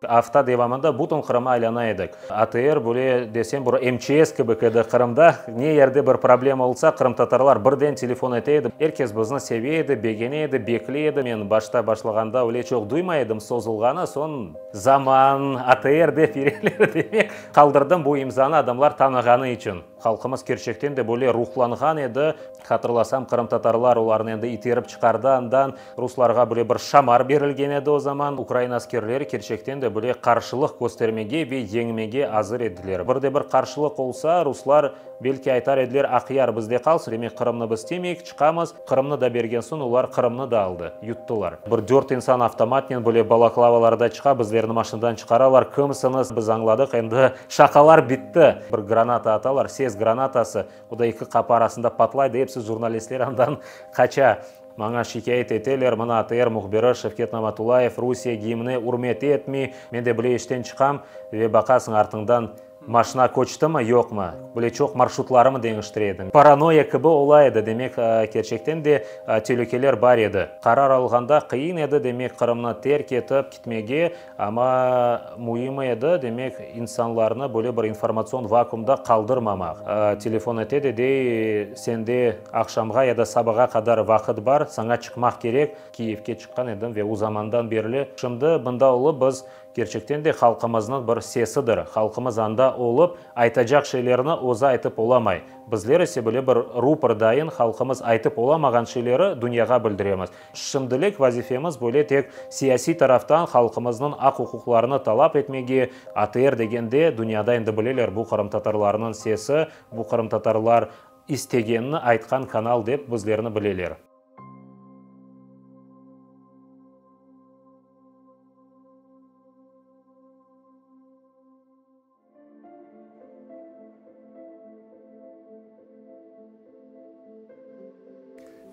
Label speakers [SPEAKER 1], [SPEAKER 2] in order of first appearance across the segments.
[SPEAKER 1] Afta devamında bütün Qırımı aylana edik. ATR böyle desem bir MÇS kibi edi Qırımda. Ne yerde bir problema olsa, qırımtatarlar birden telefon ete edi. Er kes bizni seve edi, begene edi, bekley edi. Men başta başlağanda öyle çoq duymay edim sozulğanı, soñ zaman, ATR dep yüreler demek, qaldırdım bu imzanı adamlar tanığanı içün. Halqımız kerçekten de böyle ruhlanğan edi. Hatırlasam, qırımtatarlar olarnı endi iterip çıqardı andan. Ruslarğa böyle bir şamar berilgen edi o zaman. Ukrain askerleri kerçekten de böyle qarşılıq köstermege ve yeñmege azır ediler. Bir de bir qarşılıq olsa, ruslar belki aytar ediler, Aqyar bizde qalsın, demek Qırımnı biz temeyik, çıqamız. Qırımnı da bergen soñ olar Qırımnı da aldı, yuttılar. Bir dört insan avtomatnen böyle balaklavalarda çıqa, bizlerni maşinadan çıqaralar, Kimsiñiz? Biz añladıq, endi şaqalar bitti. Bir granata atalar, ses granatası, o da eki qapı arasında patlaydı, episi jurnalistler andan qaça. Maña şikâyet eteler, mına ATR mühbiri Şevket Namatullayev Rusiye gimni ürmet etmey, men de bile işten çıqam ve baqasıñ artıñdan maşina köçtimi, yoqmı, bile çoq marşrutlarımı deñiştire edim. Paranoya kibi ola edi, demek, kerçekten de telükeler bar edi. Qarar alğanda qıyın edi, demek, Qırımnı terk etip kitmege, Amma müimi edi, demek, insanlarnı böyle bir informatsion vakuumda qaldırmamaq. Telefon ete de, dey, sende aqşamğa ya da sabağa qadar vaqıt bar, saña çıqmaq kerek. Kiyevge çıqqan edim ve o zamandan berli şimdi mında olıp biz kerçekten de halqımıznıñ bir sesidir. Halqımız anda olıp, aytacaq şeylerini özü aytıp olamay. Bizler ise böyle bir rupor dayın halqımız aytıp olamağan şeyleri dünyağa bildiremiz. Şimdilik vazifemiz böyle tek siyasiy taraftan halqımıznıñ aq-uquqlarını talap etmege, ATR degende dünyada endi bileler bu qırımtatarlarnıñ sesi, bu qırımtatarlar istegenini aytqan kanal dep bizlerni bileler.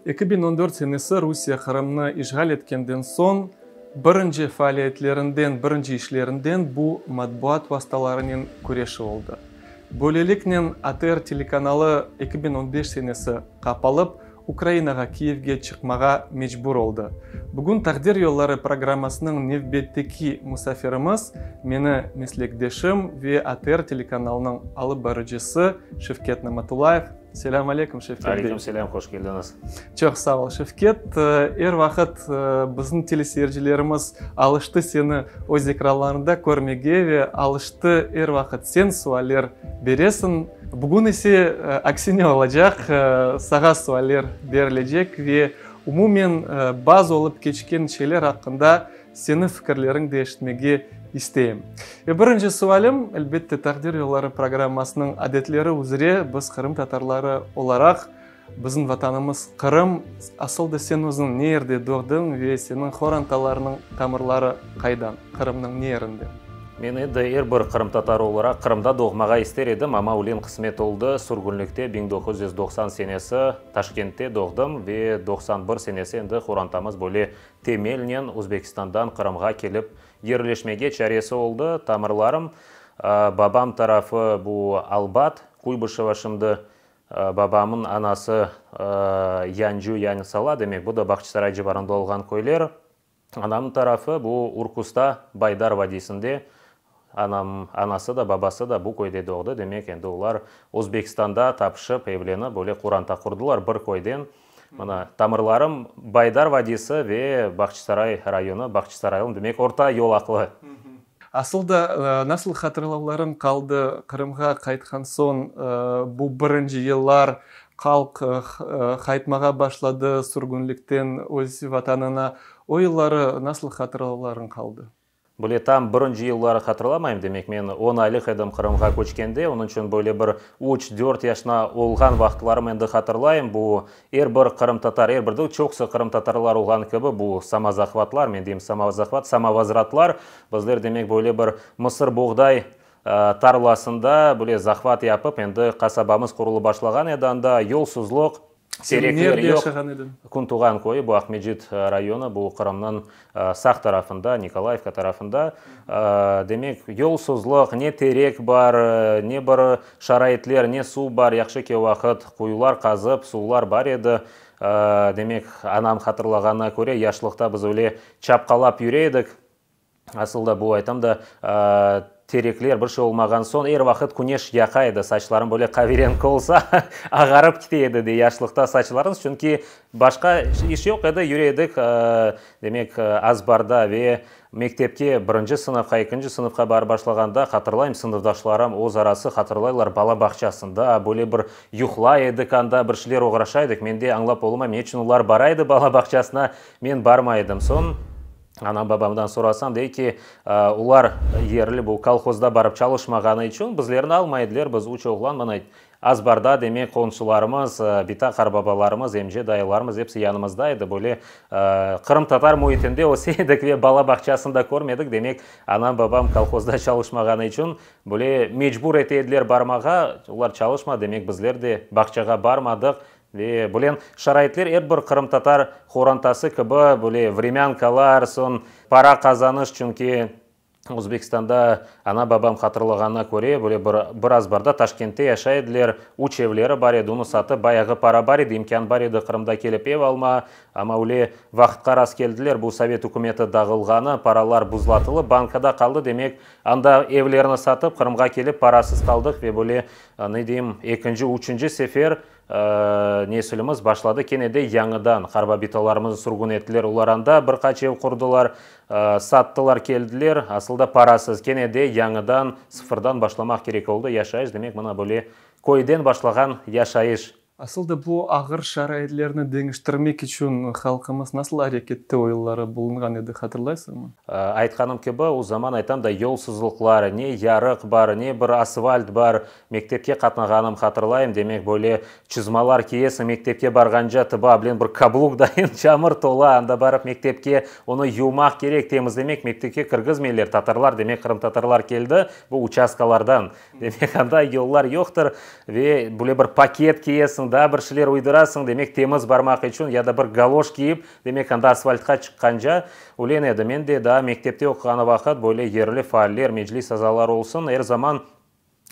[SPEAKER 2] 2014 senesi Rusiye Qırımnı işğal etkenden soñ birinci faaliyetlerinden, birinci işlerinden bu matbuat vastalarınen küreşi oldı. Böyleliknen ATR telekanalı 2015 senesi qapalıp, Ukrainağa, Kiyevge çıqmağa mecbur oldı. Bugün Taqdir yolları programmasınıñ nevbetteki musafirimiz, meni meslekdeşim ve ATR telekanalınıñ alıp barıcısı Şevket Namatullayev. Selâm aleyküm, Şevket bey.
[SPEAKER 1] Aleyküm selâm, hoş keldiñiz.
[SPEAKER 2] Çoq sağ ol, Şevket. Er vaqıt bizim teleseyircilerimiz alıştı seni öz ekranlarında körmege ve alıştı er vaqıt sen sualler beresiñ. Bugün ise aksine olacaq, sağa sualler berilecek ve umumen bazı olıp keçken şeyler aqqında seniñ fikirleriñ de eşitmege isteyim. Ve birinci sualim, elbette, Taqdir yolları programmasınıñ adetleri üzre biz qırımtatarları olaraq bizim Vatanımız Qırım, asıl da sen özüñ ne yerde doğdıñ ve seniñ qorantalarınıñ tamırları qaydan, Qırımnıñ ne yerinden?
[SPEAKER 1] Men endi er bir qırımtatarı olaraq Qırımda doğmağa ister edim, amma ülen qısmet oldı, sürgünlikte 1990 senesi Taşkentte doğdım ve 91 senesi endi qorantamız böyle temelnen Özbekistandan Qırımğa kelip yerleşmege çaresi oldı. Tamırlarım, babam tarafı bu Albat, Kuybışevo şimdi, babamın anası Yancu, Yañısala, demek bu da Bağçasaray civarında olğan köyler. Anamnıñ tarafı bu Urkusta, Baydar vadiysinde. Anam, anası da, babası da bu köyde doğdı. Demek, endi olar Özbekistanda tapışıp, evlenip, böyle qoranta qurdılar bir köyden. Mına, tamırlarım Baydar vadiysi ve Bağçasaray rayonı, Bağçasaraylım, demek, orta yolaqlı.
[SPEAKER 2] Asıl da, nasıl hatırlavlarıñ qaldı Qırımğa qaytqan soñ, bu birinci yıllar, halq qaytmağa başladı sürgünlikten öz Vatanına, o yılları nasıl hatırlavlarıñ qaldı?
[SPEAKER 1] Böyle tam birinci yılları hatırlamayım, demek men on aylıq edim Qırımğa köçkende, onıñ içün böyle bir üç, dört yaşına olğan vaqıtlarım endi hatırlayım, bu Er bir qırımtatar, er bir degil, çoqusı qırımtatarlar olğanı kibi, bu samozahvatlar, men deyim samozahvat, samovozratlar, bizler, demek, böyle bir mısır boğday tarlasında böyle zahvat yapıp, endi qasabamız qurulıp başlağan edi anda, yolsuzluq,
[SPEAKER 2] Sen
[SPEAKER 1] terekler
[SPEAKER 2] nerde
[SPEAKER 1] yoq.
[SPEAKER 2] yaşağan ediñ?
[SPEAKER 1] Küntuğan köyü, bu Aqmescit rayonı, bu Qırımnıñ sağ tarafında, Nikolayevka tarafında. Demek, yolsuzluq, ne terek bar, ne bir şaraitler, ne suv bar, yahşı ki o vaqıt quyular qazıp, suvlar bar edi. Demek, anam hatırlağanına köre, yaşlıqta biz öyle çapqalap yüre edik. Asıl da bu aytam da, terekler, bir şey olmağan soñ, er vaqıt küneş yaqa edi, saçlarım böyle qaverenki olsa, ağarıp kite edi, dey, yaşlıqta saçlarımız, çünki başqa iş yoq edi, yüre edik, demek, azbarda ve mektepke birinci sınıfqa, ekinci sınıfqa barıp başlağanda, hatırlayım, sınıfdaşlarım öz arası hatırlaylar, bala bağçasında böyle bir yuqlay edik anda, bir şeyler oğraşa edik, men de añlap olamayım, ne içün olar bara edi bala bağçasına, men barmay edim. Soñ. Anam-babamdan sorasam, dey ki, olar yerli bu kolhozda barıp çalışmağanı içün bizlerni almay ediler, biz üç oğlan, mına, azbarda, demek, qonşularımız, bita-qarbabalarımız, emce-dayılarımız episi yanımızda edi, böyle qırımtatar müitinde öse edik ve bala bağçasını da körmedik, demek, anam-babam kolhozda çalışmağanı içün böyle mecbur ete ediler barmağa, olar çalışmadı, demek, bizler de bağçağa barmadıq, Ve bulen şaraitler er bir qırımtatar qorantası kibi böyle vremânkalar, soñ para qazanış, çünki Özbekistanda ana-babam hatırlağanına köre, böyle bir bir azbarda Taşkentte yaşay ediler, üç evleri bar edi, onı satıp bayağı para bar edi, imkân bar edi Qırımda kelip ev alma, amma öyle vaqıtqa rastkeldiler, bu sovet ükümeti dağılğanı, paralar buzlatılıp bankada qaldı, demek, anda evlerini satıp Qırımğa kelip parasız qaldıq ve böyle, ne deyim, ekinci, üçünci sefer Nesilimiz başladı kene de yañıdan. Qarbabitalarımıznı sürgün ettiler, olar anda bir qaç ev qurdılar, sattılar, keldiler, asıl da parasız. Kene de yañıdan, sıfırdan başlamaq kerek oldı yaşayış, demek, mına böyle köyden başlağan yaşayış.
[SPEAKER 2] Asıl da bu ağır şaraitlerni deñiştirmek içün halqımız nasıl arekette o yılları bulunğan edi, hatırlaysıñmı?
[SPEAKER 1] Aytqanım kibi, o zaman aytam da yolsuzlıqlar, ne yarıq bar, ne bir asfalt bar, Mektepke qatnağanım hatırlayım, demek, böyle çızmalar kiyesiñ, mektepke barğanca tıba bilen bir kabluk dayın çamur tola, anda barıp mektepke onı yuvmaq kerek, temizlemek, mektepke kirgizmeyler, tatarlar, demek, qırımtatarlar keldi bu uçastkalardan, demek, anda yollar yoqtır ve böyle bir paket kiyesiñ, daa bir şeyler uydurasıñ, demek, temiz barmaq içün ya da bir galoş kiyip, demek, anda asfaltqa çıqqanca ülen edi. Men de daa mektepte oquğanı vaqıt böyle yerli faaller, meclis azaları olsun, er zaman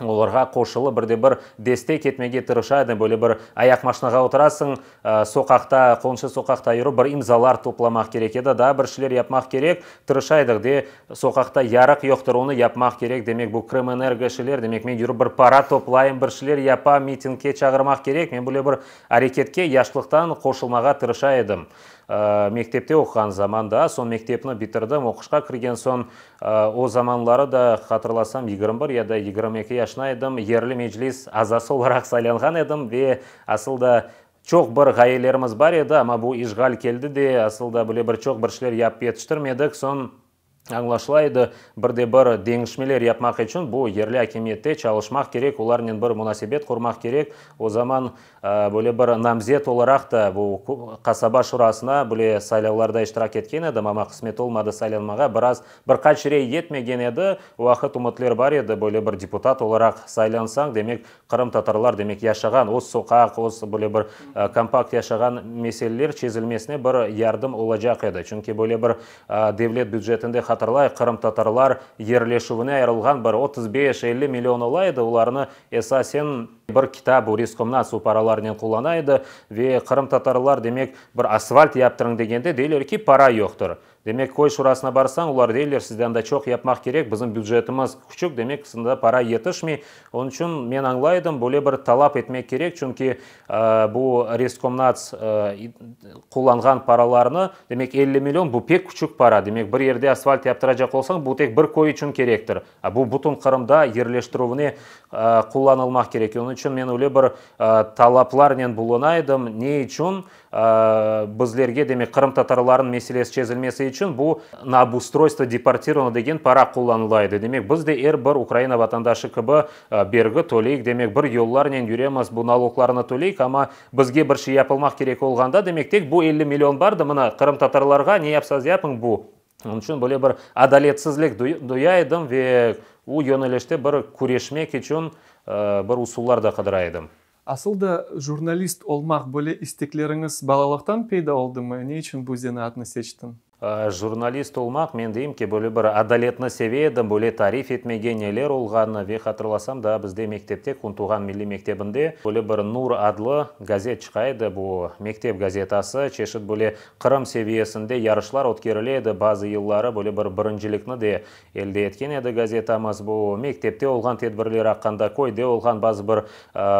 [SPEAKER 1] Olarğa qoşulıp, bir de bir destek etmege tırışa edim. Böyle bir ayaqmaşinağa oturasıñ, soqaqta, qonşu soqaqta yürip, bir imzalar toplamaq kerek edi, daa bir şeyler yapmaq kerek, tırışa edik. De, soqaqta yarıq yoqtır, onı yapmaq kerek, demek, bu Krımenergo şeyler, demek, men yürip bir para toplayım, bir şeyler yapam, mitingge çağırmaq kerek. Men böyle bir areketke yaşlıqtan qoşulmağa tırışa edim. Mektepte oquğan zaman daa, soñ mektepni bitirdim, oquşqa kirgen soñ, O zamanları da, hatırlasam, 21 ya da 22 yaşına edim, yerli meclis azası olaraq saylanğan edim ve asıl da çoq bir ğayelerimiz bar edi, amma bu işğal keldi de, asıl da böyle bir çoq bir şeyler yapıp yetiştirmedik. Soñ, añlaşıla edi, bir de bir deñişmeler yapmaq içün bu yerli akimiyette çalışmaq kerek, olarnen bir munasebet qurmaq kerek. O zaman Böyle bir namzet olaraq da bu qasaba şurasına bile saylavlarda iştirak etken edim, amma qısmet olmadı saylanmağa, biraz, bir qaç rey yetmegen edi. O vaqıt ümütler bar edi, böyle bir deputat olaraq saylansañ, demek, qırımtatarlar, demek, yaşağan, öz soqaq, öz böyle bir kompakt yaşağan meseleler çezilmesine bir yardım olacaq edi. Çünki böyle bir devlet bücetinde, hatırlayıq, qırımtatarlar yerleşüvine ayırılğan bir 35, 50 million ola edi, olarnı esasen, Bir kitap bu Reskomnats o paralarnen qullana edi ve qırımtatarlar, demek, bir asfalt yaptırıñ degende, deyler ki, para yoqtır. Demek, köy şurasına barsañ, olar deyler, sizde anda çoq yapmaq kerek, bizim bücetimiz küçük, demek, sında para yetişmey. Onıñ içün men añlay edim, böyle bir talap etmek kerek, çünki bu Reskomnats qullanğan paralarnı, demek, 50 million, bu pek küçük para, demek, bir yerde asfalt yaptıracaq olsañ, bu tek bir köy içün kerektir. Bu bütün Qırımda yerleştirüvine qullanılmaq kerek. Onıñ içün men öyle bir talaplarnen buluna edim. Ne içün bizlerge, demek, qırımtatarlarnıñ meselesi çezilmesi içün bu na obustroystvo deportirovannogo degen para qullanıla edi. Demek, biz de er bir Ukraina vatandaşı kibi bergi töleyik, demek, bir yollarnen yüremiz, bu naloglarnı töleyik, amma bizge bir şey yapılmaq kerek olğanda, demek, tek bu 50 million bar da, mına, qırımtatarlarğa ne yapsañız yapıñ, bu. Onıñ içün böyle bir adaletsizlik duya edim ve u yönelişte bir küreşmek içün bir usullar da qıdıra edim.
[SPEAKER 2] Asıl da jurnalist olmaq böyle istekleriñiz balalıqtan peyda oldımı? Ne içün bu zenaatnı seçtiñ?
[SPEAKER 1] Jurnalist olmaq, men deyim ki, böyle bir adaletni seve edim, böyle tarif etmege neler olğanını ve hatırlasam, daa bizde mektepte, Quntuvğan milliy mektebinde böyle bir Nur adlı gazet çıqa edi, bu mektep gazetası, çeşit böyle Qırım seviyesinde yarışlar ötkerile edi, bazı yılları böyle bir birincilikni de elde etken edi gazetamız. Bu mektepte olğan tedbirler aqqında, köyde olğan bazı bir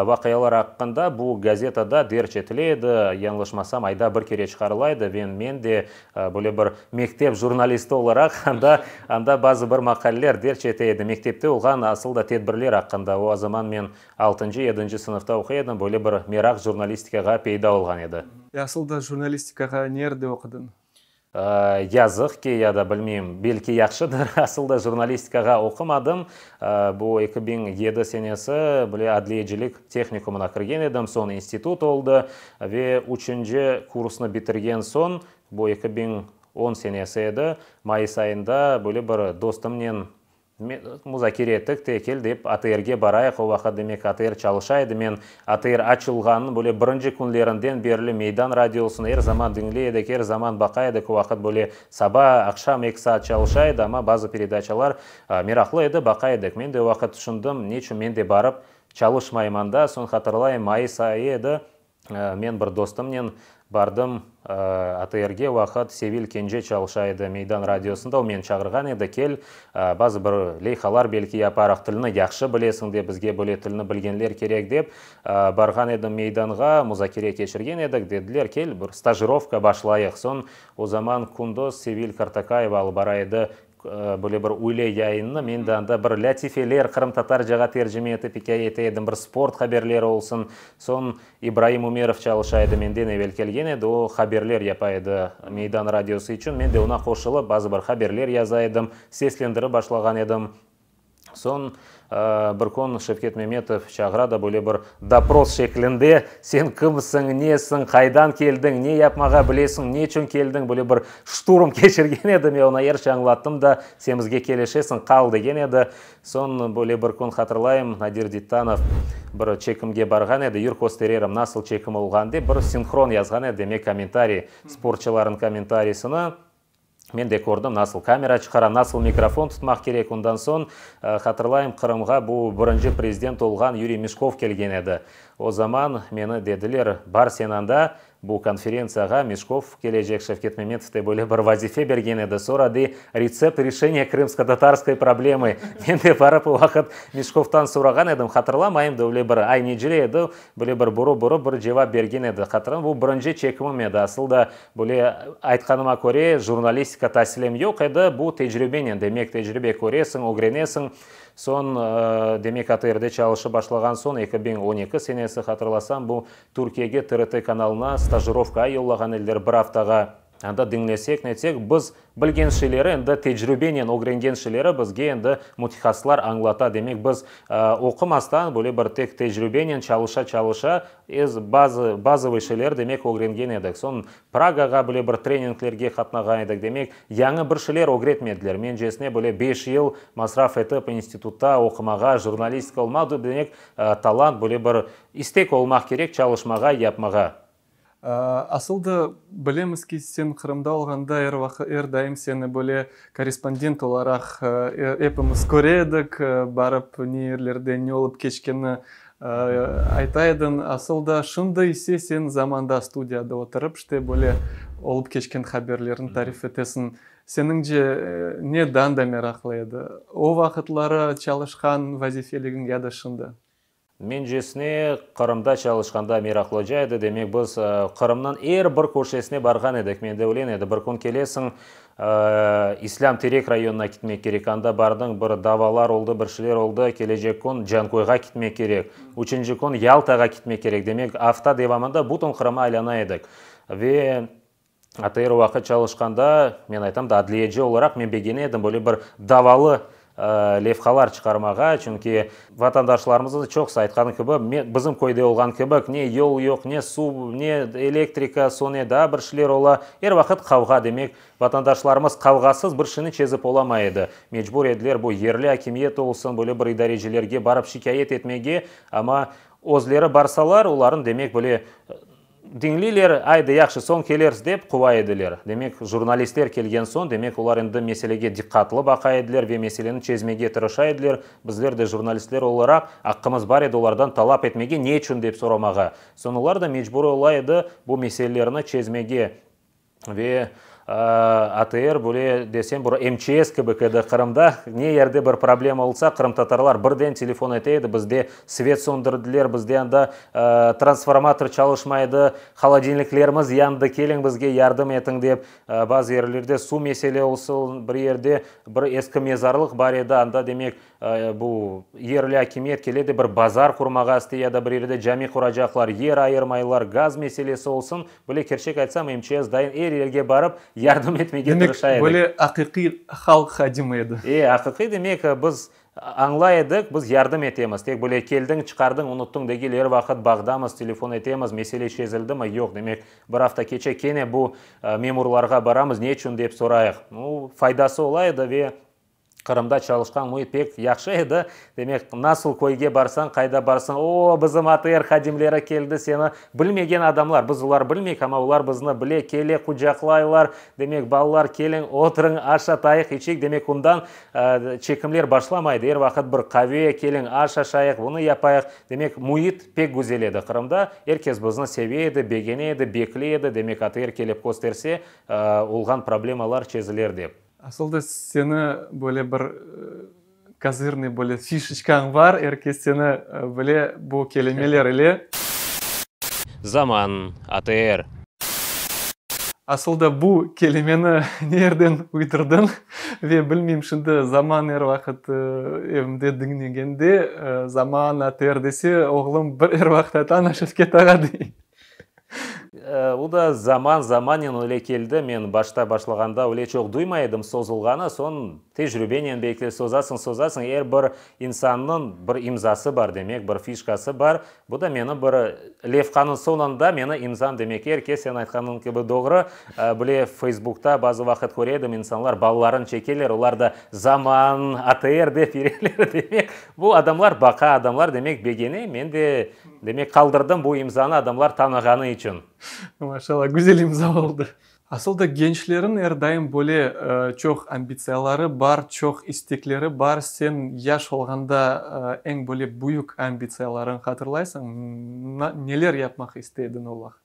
[SPEAKER 1] vaqialar aqqında bu gazetada derc etile edi. Yañlışmasam, ayda bir kere çıqarıla edi ve men de böyle bir mektep jurnalisti olaraq anda anda bazı bir maqaleler derc ete edim. Mektepte olğan asıl da tedbirler aqqında. O zaman men altıncı, yedinci sınıfta oquy edim, böyle bir meraq jurnalistikağa peyda olğan edi.
[SPEAKER 2] Asıl da jurnalistikağa nerde oqudıñ?
[SPEAKER 1] Yazıq ki, ya da bilmeyim, belki yahşıdır, asıl da jurnalistikağa oqumadım. Bu 2007 senesi bile adliyecilik tehnikumına kirgen edim, soñ institut oldı ve üçünci kursnı bitirgen soñ, bu 2010 senesi edi, mayıs ayında böyle bir dostumnen muzakere ettik te, kel dep ATRge barayıq, o vaqıt demek ATR çalışa edi, men ATR açılğanınıñ böyle birinci künlerinden berli Meydan radiosını er zaman diñley edik, er zaman baqa edik, o vaqıt böyle saba, aqşam eki saat çalışa edi, amma bazı peredaçalar meraqlı edi, baqa edik. Men de o vaqıt tüşündim, neçün men de barıp çalışmayım anda, soñ hatırlayım, mayıs ayı edi, Men bir dostumnen bardım ATRge, o vaqıt Sevil Kence çalışa edi Meydan radiosında, o meni çağırğan edi, kel, bazı bir leyhalar belki yaparıq, tilni yahşı bilesiñ dep, bizge böyle tilni bilgenler kerek dep, barğan edim Meydanğa, muzakere keçirgen edik, dediler, kel, bir stajirovka başlayıq. Soñ o zaman kündüz Sevil Kartakayeva alıp bara edi Böyle bir üyle yayınnı men de anda bir lâtifeler qırımtatarcağa tercime etip ikâye ete edim, bir sport haberleri olsun. Soñ İbraim Ümerov çalışa edi, menden evel kelgen edi, o haberler yapa edi Meydan radiosı içün. Men de oña qoşulıp bazı bir haberler yaza edim, seslendirip başlağan edim. Soñ bir kün Şevket Memetov çağıra da böyle bir dopros şeklinde, sen kimsiñ, nesiñ, qaydan keldiñ, ne yapmağa bilesiñ, neçün keldiñ, böyle bir şturm keçirgen edi, men oña er şey añlattım da, sen bizge kelişesiñ, qal degen edi. Soñ böyle bir kün hatırlayım, Nadir Dittanov bir çekimge barğan edi, yür köstererim, nasıl çekim olğan dep, bir sinhron yazğan edi, demek kommentariy, sportçılarnıñ kommentariysini. Men de kördim, nasıl kamera çıqara, nasıl mikrofon tutmaq kerek. Ondan soñ, hatırlayım, Qırımğa bu birinci prezident olğan Yuriy Meşkov kelgen edi. O zaman meni dediler, bar sen anda, bu konferentsiyağa Meşkov kelecek, Şevket Memetov de böyle bir vazife bergen edi, soradı, retsept rişeniya krımskotatarskoy problemı. Men de barıp o vaqıt Meşkovtan sorağan edim, hatırlamayım da, öyle bir aynecile edi, böyle bir burıp-burıp bir cevap bergen edi. Hatırlayım, bu birinci çekimim edi. Asıl da, Böyle aytqanıma köre, jurnalistika tasilim yoq edi, bu tecribenen, demek, tecribe köresiñ, ögrenesiñ. Soñ, demek, ATRde çalışıp başlağan soñ, 2012 senesi, hatırlasam, bu Türkiyege TRT kanalına stajirovkağa yollağan ediler bir aftağa. Anda diñlesek, netsek, biz bilgen şeyleri, endi tecribenen ögrengen şeyleri bizge endi mütehassıslar añlata. Demek, biz oqumastan, böyle bir tek tecribenen çalışa-çalışa, Ez bazı bazovıy şeyler, demek, ögrengen edik. Soñ Pragağa bile bir treninglerge qatnağan edik. Demek, yañı bir şeyler ögretmediler. Mencesine, böyle beş yıl masraf etip institutta oqumağa, jurnalistika olmaq, demek, talant, böyle bir istek olmaq kerek çalışmağa, yapmağa.
[SPEAKER 2] Asıl da, bilemiz ki, sen Qırımda olğanda er vaqıt, er daim seni böyle korrespondent olaraq epimiz köre edik, barıp ne yerlerde ne olıp keçkeni Ayta ediñ, asıl da şimdi ise sen Zamanda studiyada oturıp, işte böyle olıp keçken haberlerni tarif etesiñ. Seniñce, ne dan da meraqlı edi, o vaqıtları çalışqan vazifeligiñ ya da şimdi?
[SPEAKER 1] Mencesine, Qırımda çalışqanda meraqlıca edi. Demek, biz Qırımnıñ er bir köşesine barğan edik. Mende öyle edi, bir kün kelesiñ, İslâm Terek rayonına kitmek kerek, anda bardıñ, bir davalar oldı, bir şeyler oldı, kelecek kün Cankoyğa kitmek kerek, üçünci kün Yaltağa kitmek kerek, demek, afta devamında bütün Qırımı aylana edik. Ve ATR o vaqıt çalışqanda, men aytam da, adliyeci olaraq men begene edim böyle bir davalı levhalar çıqarmağa, çünki vatandaşlarımıznıñ çoqusı aytqanı kibi, bizim köyde olğan kibi, ne yol yoq, ne suv, ne elektrika söne, daa bir şeyler ola, er vaqıt qavğa, demek, vatandaşlarımız qavğasız bir şeyni çezip olamay edi. Mecbur ediler bu yerli akimiyet olsun, böyle bir idarecilerge barıp şikâyet etmege, amma özleri barsalar, olarnı, demek, böyle. Diñleyler, aydı, yahşı, soñ kelersiz, dep quva ediler. Demek, jurnalistler kelgen soñ, demek, olar endi meselege diqqatlı baqa ediler ve meseleni çezmege tırışa ediler. Bizler de jurnalistler olaraq aqqımız bar edi olardan talap etmege, ne içün dep soramağa. Soñ olar da mecbur ola edi bu meselelerni çezmege. Ve ATR böyle desem bir MÇS kibi edi Qırımda. Ne yerde bir problema olsa, qırımtatarlar birden telefon ete edi, bizde svet söndürdiler, bizde anda transformator çalışmaydı, holodilniklerimiz yandı, keliñ bizge yardım etiñ dep. Bazı yerlerde suv mesele olsun, bir yerde bir eski mezarlıq bar edi, anda demek Bu yerli akimiyet kele de bir bazar qurmağa istey ya da bir yerde cami quracaqlar, yer ayırmaylar, gaz meselesi olsun, böyle kerçek aytsam, MÇS dayın er yerge barıp yardım etmege
[SPEAKER 2] Demek,
[SPEAKER 1] tırışa edik.
[SPEAKER 2] böyle aqiqiy halq hadimi edi.
[SPEAKER 1] E, aqiqiy, demek, biz añlay edik, biz yardım etemiz. Tek böyle keldiñ, çıqardıñ, unuttıñ degil, er vaqıt bağdamız, telefon etemiz, mesele çezildimi, yoq, demek, bir afta keçe, kene bu memurlarğa baramız, ne içün dep sorayıq. Nu, faydası ola edi ve Qırımda çalışqan müit pek yahşı edi. Demek, nasıl köyge barsañ, qayda barsañ, o, bizim ATR hadimleri keldi, seni bilmegen adamlar, biz olar bilmeyik, amma olar bizni bile, kele, qucaqlaylar. Demek, balalar, keliñ, oturıñ, aş atayıq, içeyik. Demek, ondan çekimler başlamaydı. Er vaqıt bir qave, keliñ, aş aşayıq, bunı yapayıq. Demek, müit pek güzel edi Qırımda. Er kes bizni seve edi, begene edi, bekley edi. Demek, ATR kelip kösterse, olğan problemalar çeziler dep.
[SPEAKER 2] Asıl da seni böyle bir kozırnıy böyle fişeçkañ bar, er kes seni bile bu kelimeler ile.
[SPEAKER 1] Zaman, ATR.
[SPEAKER 2] Asıl da bu kelimeni ne yerden uydurdıñ ve bilmeyim şimdi zaman er vaqıt evimde diñlegende Zaman, ATR dese oğlum bir er vaqıt ayta, ana Şevket ağa dey.
[SPEAKER 1] O da zaman zamanen öyle keldi. Men başta başlağanda öyle çoq duymay edim sozulğanı, soñ tecrübenen belki sozasıñ, sozasıñ, er bir insannıñ bir imzası bar demek, bir fişkası bar. Bu da meni bir levhanıñ soñunda meni imzam demek. Er kes sen aytqanıñ kibi doğru. Bile Feysbukta bazı vaqıt köre edim, insanlar balalarını çekeler, olar da Zaman, ATR dep yüreler demek. Bu adamlar baqa, adamlar demek begene, men de Demek, qaldırdım bu imzanı adamlar tanığanı içün.
[SPEAKER 2] Maşallah, güzel imza oldı. Asıl da gençlerin er daim böyle çoq ambitsiyaları bar, çoq istekleri bar. Sen yaş olğanda eñ böyle büyük ambitsiyalarıñ hatırlaysıñ? Neler yapmaq istey ediñ o vaqıt?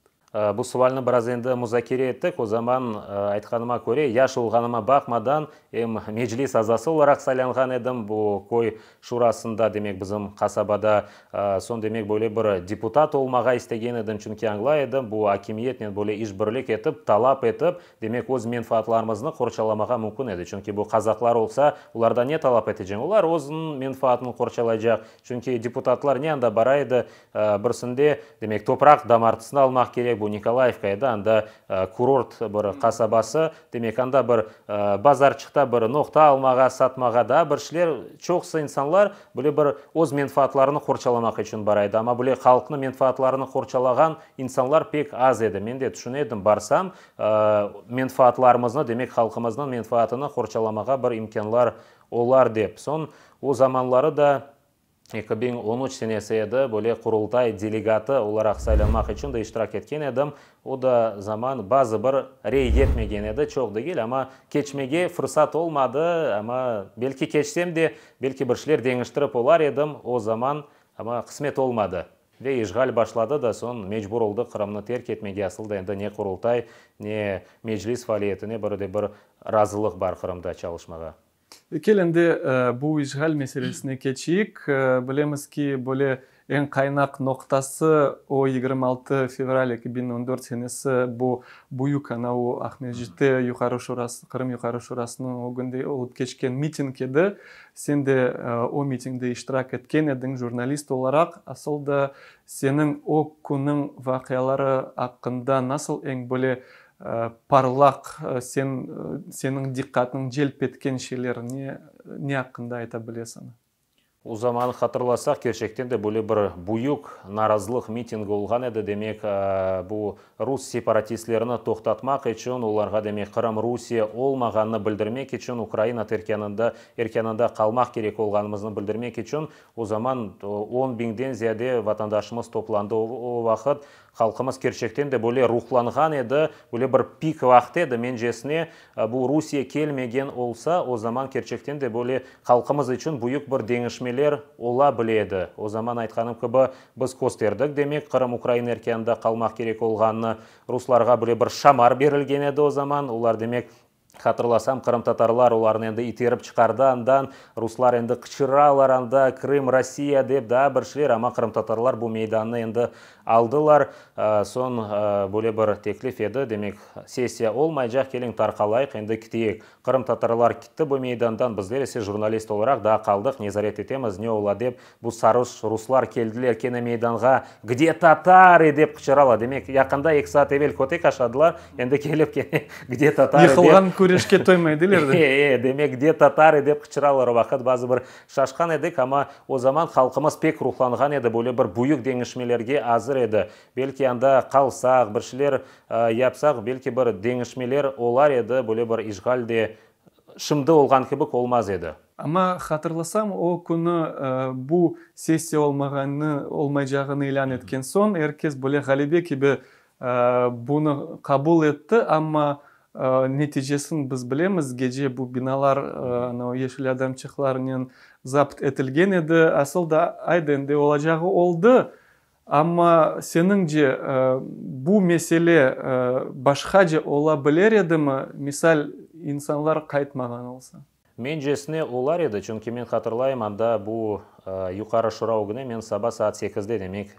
[SPEAKER 1] Bu sualni biraz endi muzakere ettik. O zaman, aytqanıma köre, yaş olğanıma baqmadan, em meclis azası olaraq saylanğan edim bu köy şurasında, demek, bizim qasabada. Soñ, demek, böyle bir deputat olmağa istegen edim, çünki añlay edim, bu akimiyetnen böyle işbirlik etip, talap etip, demek, öz menfaatlarımıznı qorçalamağa mümkün edi. Çünki bu qazaqlar olsa, olardan ne talap eteceñ? Olar özüniñ menfaatını qorçalaycaq. Çünki deputatlar ne anda bara edi, Birisinde, demek, topraq damartısını almaq kerek, bu Nikolayevka edi, anda kurort bir qasabası, demek, anda bir bazarçıqta bir noqta almağa, satmağa, daa bir şeyler, çoqusı insanlar böyle bir öz menfaatlarını qorçalamaq içün bara edi, amma böyle halqnıñ menfaatlarını qorçalağan insanlar pek az edi. Men de tüşüne edim, barsam, menfaatlarımıznı, demek, halqımıznıñ menfaatını qorçalamağa bir imkânlar olar dep. Soñ, o zamanları da. 2013 senesi edi, böyle Qurultay delegatı olaraq saylanmaq içün de iştirak etken edim. O da zaman bazı bir rey yetmegen edi, çoq degil, amma keçmege fırsat olmadı, amma belki keçsem de, belki bir şeyler deñiştirip olar edim o zaman, amma qısmet olmadı. Ve işğal başladı da, soñ mecbur oldıq Qırımnı terk etmege, asıl da endi ne Qurultay, ne Meclis faaliyetine bir de bir razılıq bar Qırımda çalışmağa.
[SPEAKER 2] Kel endi bu işğal meselesine keçeyik. Bilemiz ki, böyle eñ qaynaq noqtası o 26 fevral 2014 senesi bu büyük ana o Aqmescitte Yuqarı Şurası, Qırım Yuqarı Şurasınıñ ögünde olıp keçken miting edi. Sen de o mitingde iştirak etken ediñ jurnalist olaraq. Asıl da seniñ o künniñ vaqiaları aqqında nasıl eñ böyle Parlaq, sen, seniñ diqqatıñ celp etken şeyler ne, ne aqqında ayta bilesiñ?
[SPEAKER 1] O zaman hatırlasaq, kerçekten de böyle bir büyük narazılıq mitingi olğan edi, demek, bu rus separatistlerini toqtatmaq içün, olarğa, demek, Qırım Rusiye olmağanını bildirmek içün, Ukraina terkanında, erkânında qalmaq kerek olğanımıznı bildirmek içün, o zaman on biñden ziyade vatandaşımız toplandı. O vaqıt Halqımız kerçekten de böyle ruhlanğan edi, böyle bir pik vaqtı edi, mencesine, bu Rusiye kelmegen olsa, o zaman kerçekten de böyle halqımız içün büyük bir deñişmeler ola bile edi. O zaman, aytqanım kibi, biz kösterdik, demek, Qırım Ukraina erkânında qalmaq kerek olğanını, ruslarğa böyle bir şamar berilgen edi o zaman, olar, demek, Hatırlasam, qırımtatarlar olarnı endi iterip çıqardı andan, ruslar endi qıçıralar anda, Krım, Rossiya dep, daa bir şeyler, amma qırımtatarlar bu meydannı endi aldılar. Soñ böyle bir teklif edi, demek, sessiya olmaycaq, keliñ tarqalayıq, endi kiteyik. Qırımtatarlar kitti bu meydandan, bizler ise jurnalist olaraq daa qaldıq, nezaret etemiz, ne ola dep, Bu saruş ruslar keldiler kene meydanğa, Gde tatarı? dep qıçıralar. Demek, yaqında eki saat evel kötek aşadılar, endi kelip kene Gde tatarı? dep.
[SPEAKER 2] Yıqılğan küreşke toymaydıler de.
[SPEAKER 1] E, demek, Gde tatarı? dep qıçıralar. O vaqıt bazı bir şaşqan edik, amma o zaman halqımız pek ruhlanğan edi, böyle bir büyük deñişmelerge azır edi. Belki anda qalsaq, bir şeyler yapsaq, belki bir deñişmeler olar edi, böyle bir işğal de şimdi olğan kibik olmaz edi.
[SPEAKER 2] Amma hatırlasam, o künü bu sessiya olmağanını, olmaycağını ilân etken soñ, er kes böyle ğalebe kibi bunı qabul etti, amma neticesini biz bilemiz, gece bu binalar anavı yeşil adamçıqlarnen zapt etilgen edi. Asıl da, ayda endi olacağı oldı, amma seniñce bu mesele başqaca ola biler edimi, misal, insanlar qaytmağan olsa?
[SPEAKER 1] Mencesine olar edi, çünki men hatırlayım, anda bu Yuqarı Şura ögüne men saba saat sekizde, demek,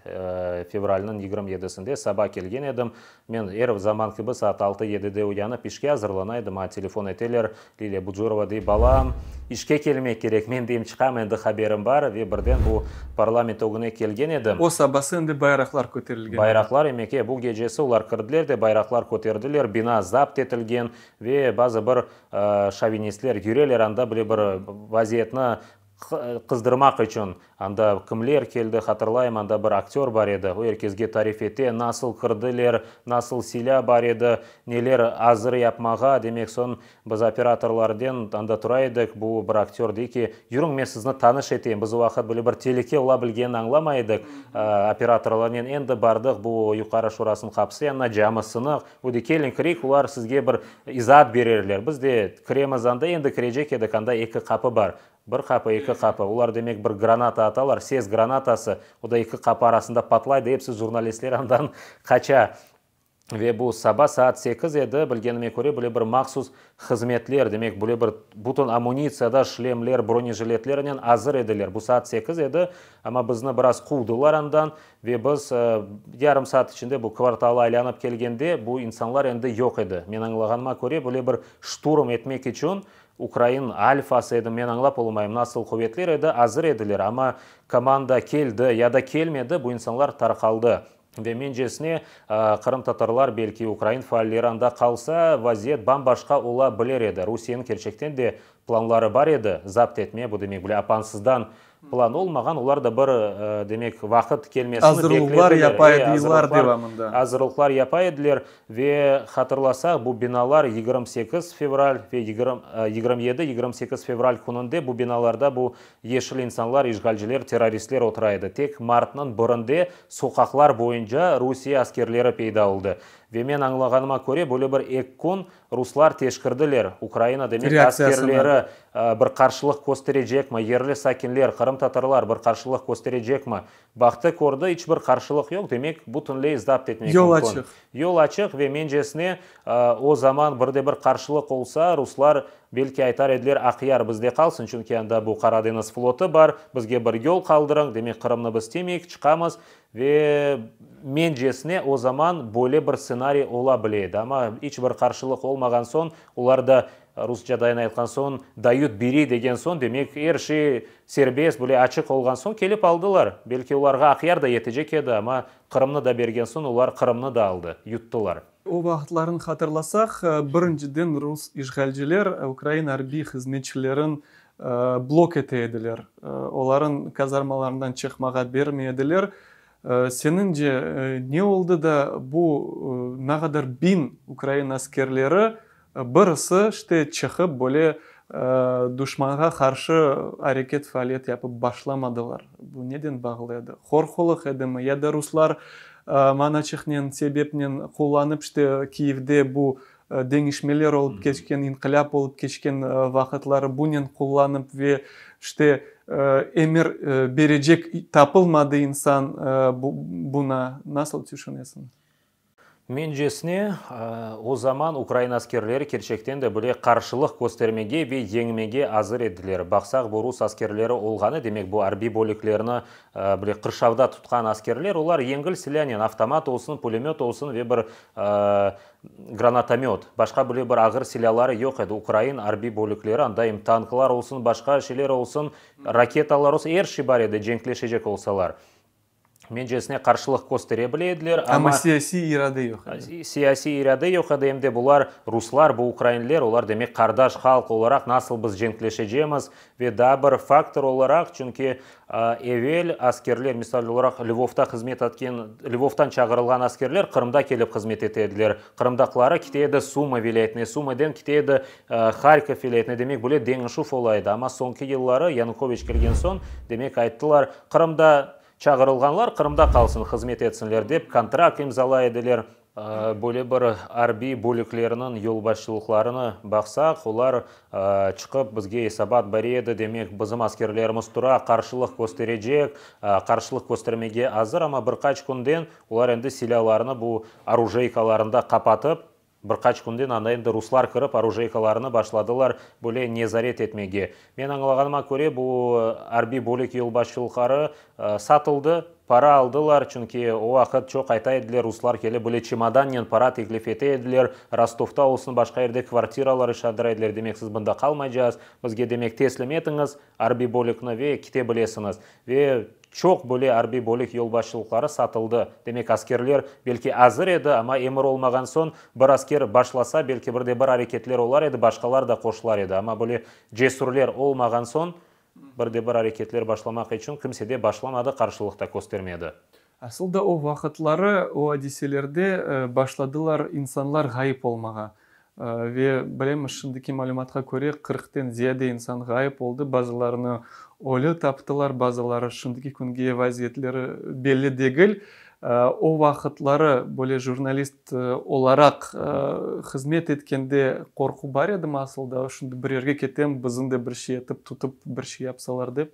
[SPEAKER 1] fevralniñ 27-sinde saba kelgen edim. Men er zaman kibi saat altı-yedide uyanıp işke azırlana edim, maña telefon eteler, Liliya Bucurova dey, balam, işke kelmek kerek, men deyim, çıqam endi, haberim bar, ve birden bu parlament ögüne kelgen edim.
[SPEAKER 2] O sabası endi bayraqlar köterilgen edi.
[SPEAKER 1] Bayraqlar, emek, e, bu gecesi olar kirdiler de, bayraqlar köterdiler, bina zapt etilgen ve bazı bir Şovinistler yüreler anda bile bir vaziyetni qızdırmaq içün. Anda kimler keldi, hatırlayım, anda bir aktör bar edi, o er kesge tarif ete, nasıl kirdiler, nasıl silâ bar edi, neler azır yapmağa. Demek, soñ biz operatorlarden anda tura edik, bu bir aktör dey ki, yürüñ, men sizni tanış eteyim. Biz o vaqıt böyle bir telüke ola bilgenini añlamay edik. Operatorlarnen endi bardıq bu Yuqarı Şurasınıñ qapısı yanına, camı sınıq. O dey, keliñ, kireyik, olar sizge bir izaat bererler. Biz de kiremiz anda, endi kirecek edik, anda eki qapı bar. Bir qapı, eki qapı. Olar, demek, bir granata atalar, ses granatası, o da eki qapı arasında patlay da, episi jurnalistler andan qaça. Ve bu saba saat sekiz edi, bilgenime köre, böyle bir mahsus hızmetler, demek, böyle bir bütün amunitsiyada, şlemler, bronejiletlernen azır ediler. Bu saat sekiz edi, amma bizni biraz quvdılar andan. Ve biz yarım saat içinde bu kvartalı aylanıp kelgende, bu insanlar endi yoq edi. Men añlağanıma köre, böyle bir şturm etmek içün ukrain alfası edi, men añlap olmayım, nasıl quvetler edi, azır ediler, amma komanda keldi ya da kelmedi, bu insanlar tarqaldı. Ve mencesine, qırımtatarlar, belki ukrain faalleri anda qalsa, vaziyet bam-başqa ola bilir edi. Rusiyeniñ kerçekten de planları bar edi, zapt etme, bu demek, böyle apansızdan Plan olmağan, olar da bir, demek, vaqıt kelmesini
[SPEAKER 2] Azırlıqlar
[SPEAKER 1] beklediler.
[SPEAKER 2] yapa
[SPEAKER 1] E,
[SPEAKER 2] edi yıllar
[SPEAKER 1] azırlıqlar,
[SPEAKER 2] devamında.
[SPEAKER 1] azırlıqlar yapa ediler ve hatırlasaq, bu binalar 28 fevral ve 27, 28 fevral kününde bu binalarda bu yeşil insanlar, işğalciler, terroristler otura edi. Tek martnıñ birinde soqaqlar boyunca Rusiye askerleri peyda oldı. Ve men añlağanıma köre, böyle bir eki kün Ruslar teşkirdiler, Ukraina, demek,
[SPEAKER 2] Reaktsiyasını.
[SPEAKER 1] askerleri bir qarşılıq kösterecekmi, yerli sakinler, qırımtatarlar bir qarşılıq kösterecekmi? Baqtı, kördi, iç bir qarşılıq yoq, demek, bütünley zapt etmek
[SPEAKER 2] Yol
[SPEAKER 1] mümkün.
[SPEAKER 2] açıq.
[SPEAKER 1] Yol açıq ve mencesine, o zaman bir de bir qarşılıq olsa, ruslar, belki, aytar ediler, Aqyar bizde qalsın, çünki anda bu Qara deñiz flotu bar, bizge bir yol qaldırıñ, demek, Qırımnı biz temeyik, çıqamız. Ve mencesine, o zaman böyle bir stsenariy ola bile edi. Amma iç bir qarşılıq olmağan soñ, olar da, rusça dayın aytqan soñ, dayut beri degen soñ, demek, er şey serbest, böyle açıq olğan soñ, kelip aldılar. Belki olarğa Aqyar da yetecek edi, amma Qırımnı da bergen soñ, olar Qırımnı da aldı, yuttılar.
[SPEAKER 2] O vaqıtlarını hatırlasaq, birinciden rus işğalciler ukrain arbiy hızmetçilerin blok ete ediler. Olarıñ kazarmalarından çıqmağa bermey ediler. Seniñce, ne oldı da bu ne qadar biñ ukrain askerleri birisi işte çıqıp böyle duşmanğa qarşı areket, faaliyet yapıp başlamadılar? Bu neden bağlı edi? Qorqulıq edimi ya da ruslar manaçıqnen, sebepnen qullanıp işte Kiyevde bu deñişmeler olıp keçken, inqilâp olıp keçken vaqıtları bunen qullanıp ve işte emir berecek tapılmadı insan buna nasıl tüşünesiñ?
[SPEAKER 1] Mencesine, o zaman ukrain askerleri kerçekten de bile qarşılıq köstermege ve yeñmege azır ediler. Baqsaq, bu rus askerleri olğanı, demek bu arbiy bölüklerni bile qırşavda tutqan askerler, olar yengil silânen, avtomat olsun, pulemöt olsun ve bir Granatomöt, başqa bile bir ağır silâları yoq edi. Ukrain arbiy bölükleri, anda em tanklar olsun, başqa şeyler olsun, raketalar olsun, er şey bar edi, cenkleşecek olsalar. Mencesine, qarşılıq köstere bile ediler,
[SPEAKER 2] amma. Amma siyasiy irade yoq edi.
[SPEAKER 1] Siyasiy irade yoq edi, em de bular, ruslar, bu ukrainler, olar, demek, qardaş halq olaraq nasıl biz cenkleşecemiz? Ve daa bir faktor olaraq, çünki evel askerler, misal olaraq, Lvovda hızmet etken, Lvovdan çağırılğan askerler Qırımda kelip hızmet ete ediler. Qırımdaqları kite edi Sumı vilâyetine, Sumıden kite edi Harkov vilâyetine, demek, böyle deñişüv ola edi. Amma soñki yılları, Yanukoviç kelgen soñ, demek, ayttılar, Qırımda çağırılğanlar Qırımda qalsın, hızmet etsinler dep, kontrakt imzalay ediler. Böyle bir arbiy bölüklerniñ yolbaşçılıqlarını baqsaq, olar çıqıp bizge esabat bere edi, demek, bizim askerlerimiz tura, qarşılıq kösterecek, qarşılıq köstermege azır, amma bir qaç künden olar endi silâlarını bu orujeykalarında qapatıp, bir qaç künden anda endi ruslar kirip orujeykalarını başladılar böyle nezaret etmege. Men añlağanıma köre, bu arbiy bölük yolbaşçılıqları satıldı, para aldılar, çünki o vaqıt çoq ayta ediler, ruslar kelip böyle çemodannen para teklif ete ediler, Rostovda olsun, başqa yerde kvartiralar işandıra ediler, demek siz bunda qalmaycaz, bizge demek teslim etiñiz arbiy bölükni ve kite bilesiñiz. Ve çoq böyle arbiy bölük yolbaşçılıqları satıldı. Demek askerler belki azır edi, amma emir olmağan soñ bir asker başlasa, belki bir de bir areketler olar edi, başqalar da qoşular edi. Amma böyle cesürler olmağan soñ bir de bir areketler başlamaq içün kimse de başlamadı, qarşılıq da köstermedi.
[SPEAKER 2] Asıl da o vaqıtları, o adiselerde başladılar insanlar ğayıp olmağa. Ve bilemiz, şimdiki malümatqa köre, qırqten ziyade insan ğayıp oldı, bazılarını ölü taptılar, bazıları şimdiki künge vaziyetleri belli degil. O vaqıtları böyle jurnalist olaraq hızmet etkende qorqu bar edimi asıl da, şimdi bir yerge ketem, bizni de bir şey etip tutıp bir şey yapsalar dep?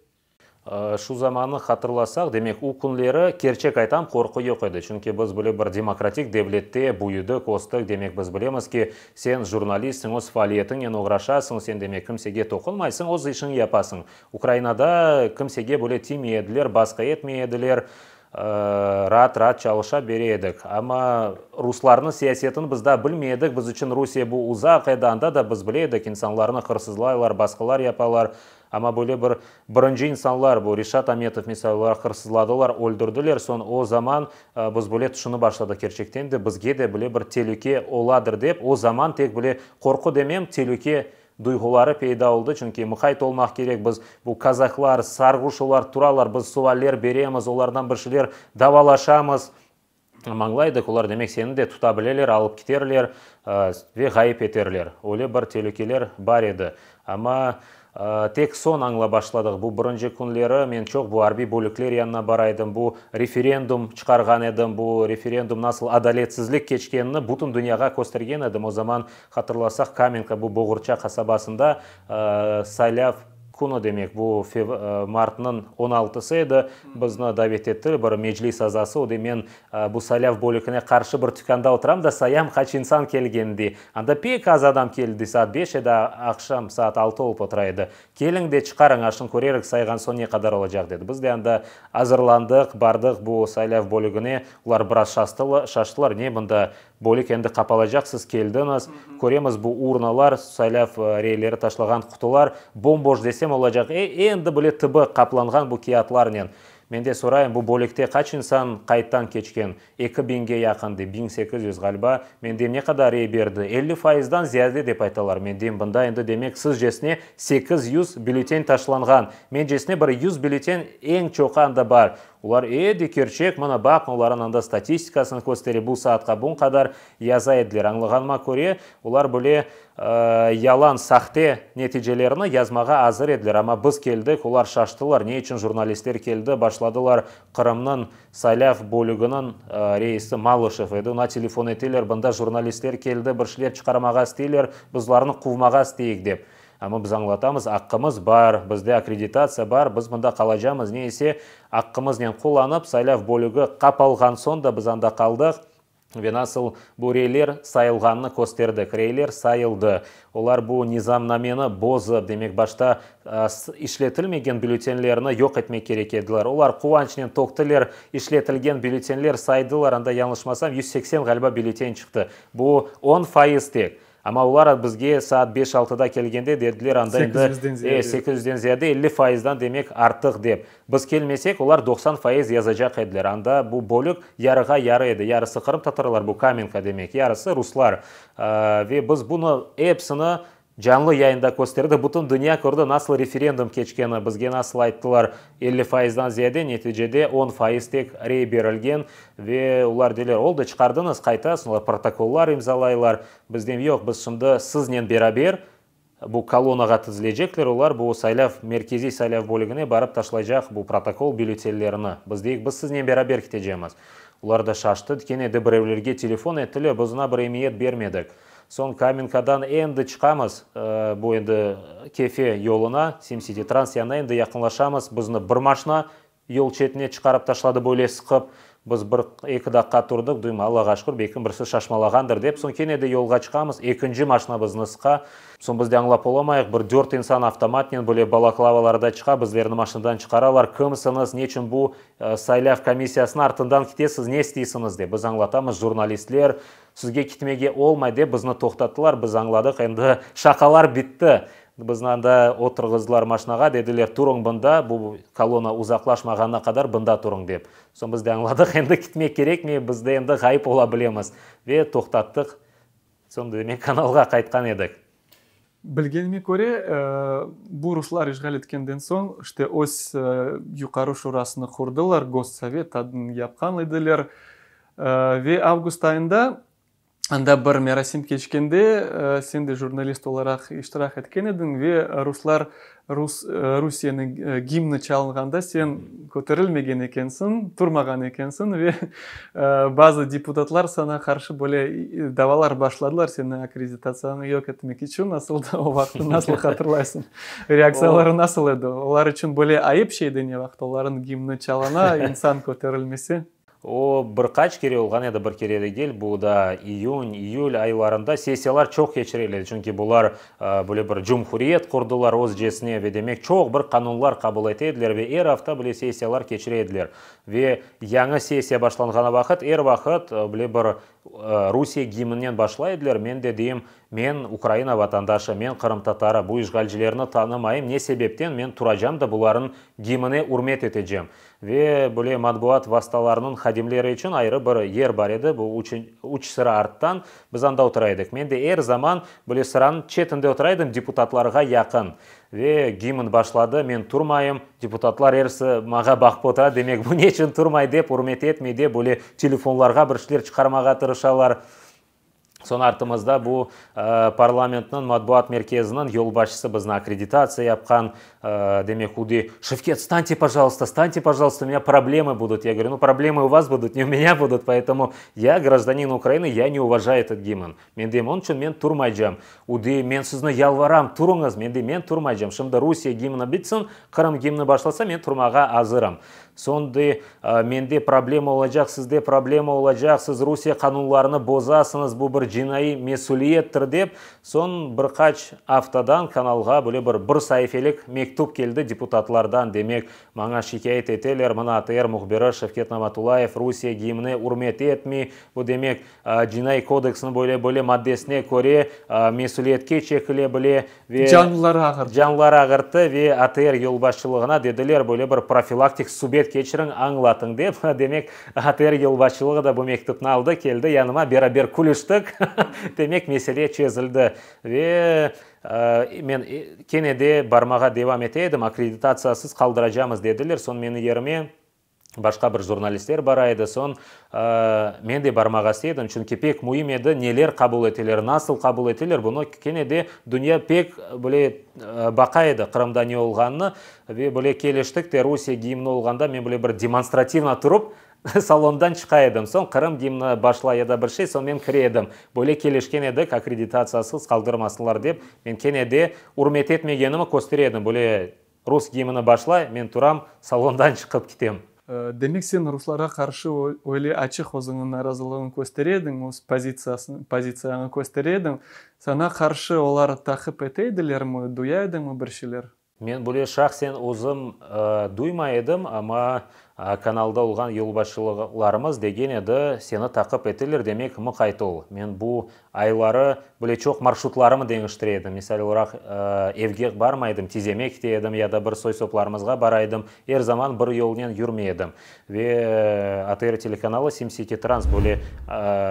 [SPEAKER 1] Şu zamannı hatırlasaq, demek, o künleri, kerçek aytam, qorqu yoq edi. Çünki biz böyle bir demokratik devlette büyüdik, östik. Demek, biz bilemiz ki, sen jurnalistsiñ, öz faaliyetiñnen oğraşasıñ, sen, demek, kimsege toqunmaysıñ, öz işiñi yapasıñ. Ukrainada kimsege böyle tiymey ediler, basqı etmey ediler, raat-raat çalışa bere edik. Amma ruslarnıñ siyasetini biz daa bilmey edik, biz içün Rusiye bu uzaq edi, anda da biz bile edik, insanlarnı hırsızlaylar, basqılar yapalar. Amma böyle bir birinci insanlar, bu Reşat Ametov misal olaraq hırsızladılar, öldürdiler, soñ o zaman biz böyle tüşünip başladıq, kerçekten de bizge de böyle bir telüke oladır dep, o zaman tek böyle qorqu demem, telüke duyğuları peyda oldı, çünki muqayt olmaq kerek, biz bu kazaklar, sarğuş olar turalar, biz sualler beremiz, olardan bir şeyler davalaşamız, añlaydıq, olar demek seni de tuta bileler, alıp kiterler ve ğayıp eterler. Öyle bir telükeler bar edi. Amma tek soñ añlap başladıq. Bu birinci künleri men çoq bu arbiy bölükler yanına bara edim, bu referendum çıqarğan edim, bu referendum nasıl adaletsizlik keçkenini bütün dünyağa köstergen edim. O zaman, hatırlasaq, Kamenka, bu Boğurça qasabasında saylav künü, demek, bu martnıñ on altısı edi, bizni davet etti bir meclis azası, o dey, men bu saylav bölükine qarşı bir tükânda oturam da, sayam qaç insan kelgen, dey. Anda pek az adam keldi, dey, saat beş edi, aqşam saat altı olıp otura edi. Keliñ de, çıqarıñ, aşın körerik, sayğan soñ ne qadar olacaq, dedi. Biz de anda azırlandıq, bardıq bu saylav bölügine. Olar biraz şaştılar, ne bunda Bölük endi qapalacaq, siz keldiñiz, köremiz bu urnalar, saylav reyleri taşlağan qutular bom-boş desem olacaq, e, endi bile tübü qaplanğan bu kâğıtlarnen. Men de sorayım, bu bölükte qaç insan qaydtan keçken? Eki biñge yaqın dey, 1800 ğaliba. Men deyim, ne qadar rey berdi? 50 fayızdan ziyade dep aytalar. Men deyim, bunda endi demek sizcesine 800 bülten taşlanğan. Mencesine bir 100 bülten eñ çoqu anda bar. Olar, e, de kerçek, mına baq, olarnıñ anda statistikasını köstere, bu saatqa buñ qadar yaza ediler. Añlağanıma köre, olar böyle yalan, sahte neticelerini yazmağa azır ediler. Amma biz keldik, olar şaştılar, ne içün jurnalistler keldi, başladılar Qırımnıñ saylav bölüginiñ reisi Malışev edi, oña telefon eteler, bunda jurnalistler keldi, bir şeyler çıqarmağa isteyler, bizlarnı quvmağa isteyik dep. Amma biz añlatamız, aqqımız bar, bizde akkreditatsiya bar, biz mında qalacamız, ne ise aqqımıznen qullanıp, saylav bölügi qapalğan soñ da biz anda qaldıq ve nasıl bu reyler sayılğanını kösterdik. Reyler sayıldı. Olar bu nizamnameni bozıp, demek başta işletilmegen bülletenlerni yoq etmek kerek ediler. Olar quvançnen töktüler, işletilgen bülletenler saydılar, anda yañlışmasam 180 ğaliba büllen çıqtı. Bu 10% tek. Amma olar bizge saat 5-6da kelgende dediler, anda endi
[SPEAKER 2] 800-den ziyade.
[SPEAKER 1] 800-den ziyade 50%dan demek artıq dep. Biz kelmesek, olar 90% yazacaq ediler. Anda bu bölük yarığa yarı edi. Yarısı qırımtatarlar, bu Kamenka demek, yarısı ruslar. Ve biz bunı epsini canlı yayında kösterdi. Bütün dünya kördi nasıl referendum keçkeni. Bizge nasıl ayttılar 50%dan ziyade, neticede 10% tek rey berilgen. Ve olar deyler, oldı çıqardıñız, qaytasıñ, olar protokollar imzalaylar. Biz deyim, yoq, biz şimdi siznen beraber bu kolonnağa tizilecekler, olar bu saylav, merkeziy saylav bölügine barıp taşlaycaq bu protokol bülletenlerini. Biz deyik, biz siznen beraber ketecemiz. Olar da şaştı, kene de birevlerge telefon ettiler, biz oña bir emiyet bermedik. Soñ Kamenkadan endi çıqamız, bu endi Kefe yoluna, SimSiti Trans yanına endi yaqınlaşamız. Bizni bir maşina yol çetine çıqarıp taşladı böyle sıqıp. Biz bir eki daqqa turdıq, duyma, Allağa şükür, belki birisi şaşmalağandır dep. Soñ kene de yolğa çıqamız, ekinci maşina bizni sıqa. Soñ biz de añlap olamayıq, bir dört insan avtomatnen böyle balaklavalarda çıqa, bizlerni maşinadan çıqaralar. Kimsiñiz, neçün bu saylav komissiyasınıñ artından ketesiz, ne isteysiñiz dep. Biz añlatamız, jurnalistler, sizge ketmege olmay dep bizni toqtattılar. Biz añladıq, endi şaqalar bitti. Bizni anda oturğızdılar maşinağa, dediler, turuñ bunda, bu kolonna uzaqlaşmağanına qadar bunda turuñ dep. Soñ biz de añladıq, endi ketmek kerekmey, biz de endi ğayıp ola bilemiz. Ve toqtattıq. Soñ demek kanalğa qaytqan edik.
[SPEAKER 2] Bilgenime köre, bu ruslar işğal etkenden soñ, işte öz Yuqarı Şurasını qurdılar, Gossovet adını yapqan ediler. Ve avgust ayında anda bir merasim keçkende, sen de jurnalist olaraq iştirak etken ediñ ve ruslar rus Rusiyeniñ gimni çalınğanda sen köterilmegen ekensiñ, turmağan ekensiñ ve bazı deputatlar saña qarşı böyle davalar başladılar, seni akkreditatsiyanı yoq etmek içün. Nasıl da o vaqıtnı nasıl hatırlaysıñ? Reaktsiyaları nasıl edi? Olar içün böyle ayıp şey de ne vaqıt olarnıñ gimni çalına, insan köterilmese?
[SPEAKER 1] O bir qaç kere olğan edi, bir kere degil, bu da iyün, iyül aylarında sessiyalar çoq keçirile, çünki bular böyle bir cumhuriyet qurdılar özcesine ve demek çoq bir qanunlar qabul ete ediler ve er afta böyle sessiyalar keçire ediler. Ve yañı sessiya başlanğanı vaqıt er vaqıt böyle bir Rusiye gimninen başlay ediler. Men de deyim, men Ukraina vatandaşı, men qırımtatarı, bu işğalcilerni tanımayım, ne sebepten men turacam da bularnıñ gimnine ürmet etecem. Ve böyle matbuat vastalarınıñ hadimleri içün ayrı bir yer bar edi, bu üç sıra arttan biz anda otura edik. Men de er zaman böyle sıranıñ çetinde otura edim, deputatlarğa yaqın. Ve gimn başladı, men turmayım, deputatlar erisi maña baqıp otura, demek bu neçün turmay dep, ürmet etmey dep, böyle telefonlarğa bir şeyler çıqarmağa tırışalar. Soñ artımızda bu parlamentniñ matbuat merkeziniñ yolbaşçısı bizni akkreditatsiya yapqan, demek, Udi, Şevket, vstanьте, пожалуйста, встаньте, пожалуйста, у меня проблемы будут. Я говорю, ну проблемы у вас будут, не у меня будут, поэтому я гражданин Украины, я не уважаю этот гимн. Men deyim, onıñ içün men turmaycam. Udi, men sizni yalvaram, turuñız, men deyim, men turmaycam. Şimdi Rusiye gimni bitsin, Qırım gimni başlasa, men turmağa azırım. Soñ de, mende problema olacaq, sizde problema olacaq, siz Rusiye qanunlarını bozasıñız, bu bir cinayet. cinaiy mesüliyettir dep. Soñ bir qaç aftadan kanalğa böyle bir bir saifelik mektüp keldi deputatlardan, demek, maña şikâyet eteler, mına ATR mühbiri Şevket Namatullayev Rusiye gimni ürmet etmey, bu demek, Cinaiy kodeksniñ böyle böyle maddesine köre mesüliyetke çekile bile ve
[SPEAKER 2] Canları ağırttı.
[SPEAKER 1] Canları ağırttı ve ATR yolbaşçılığına dediler, böyle bir profilaktik subet keçiriñ, añlatıñ dep. Demek, ATR yolbaşçılığı da bu mektüpni aldı, keldi yanıma, beraber külüştik. Demek, mesele çezildi. Ve men kene de barmağa devam ete edim, akkreditatsiyasız qaldıracamız dediler, soñ meni yerime Başqa bir jurnalistler bara edi. Soñ men de barmağa istey edim, çünki pek müim edi, neler qabul eteler, nasıl qabul eteler, bunı kene de dünya pek böyle baqa edi Qırımda ne olğanını. Ve böyle keliştik de, Rusiye gimni olğanda men böyle bir demonstrativno turıp salondan çıqa edim. Soñ Qırım gimni başlay ya da bir şey, soñ men kire edim. Böyle kelişken edik, akkreditatsiyasız qaldırmasınlar dep, men kene de ürmet etmegenimi köstere edim, böyle Rus gimni başlay, men turam, salondan çıqıp kitem.
[SPEAKER 2] Demek sen ruslarğa qarşı öyle açıq özüñniñ narazılığıñı köstere ediñ, öz pozitsiyañı köstere ediñ. Saña qarşı olar taqip ete edilermi, duya ediñmi bir şeyler?
[SPEAKER 1] Men böyle şahsen özüm duymay edim, amma Kanalda olğan yolbaşçılarımız degen edi, seni taqip eteler, demek, mıqayt ol. Men bu ayları bile çoq marşrutlarımı deñiştire edim. Misal olaraq, evge barmay edim, tizeme kite edim ya da bir soy-soplarımızğa bara edim. Er zaman bir yolnen yürmey edim. Ve ATR telekanalı SimSitiTrans böyle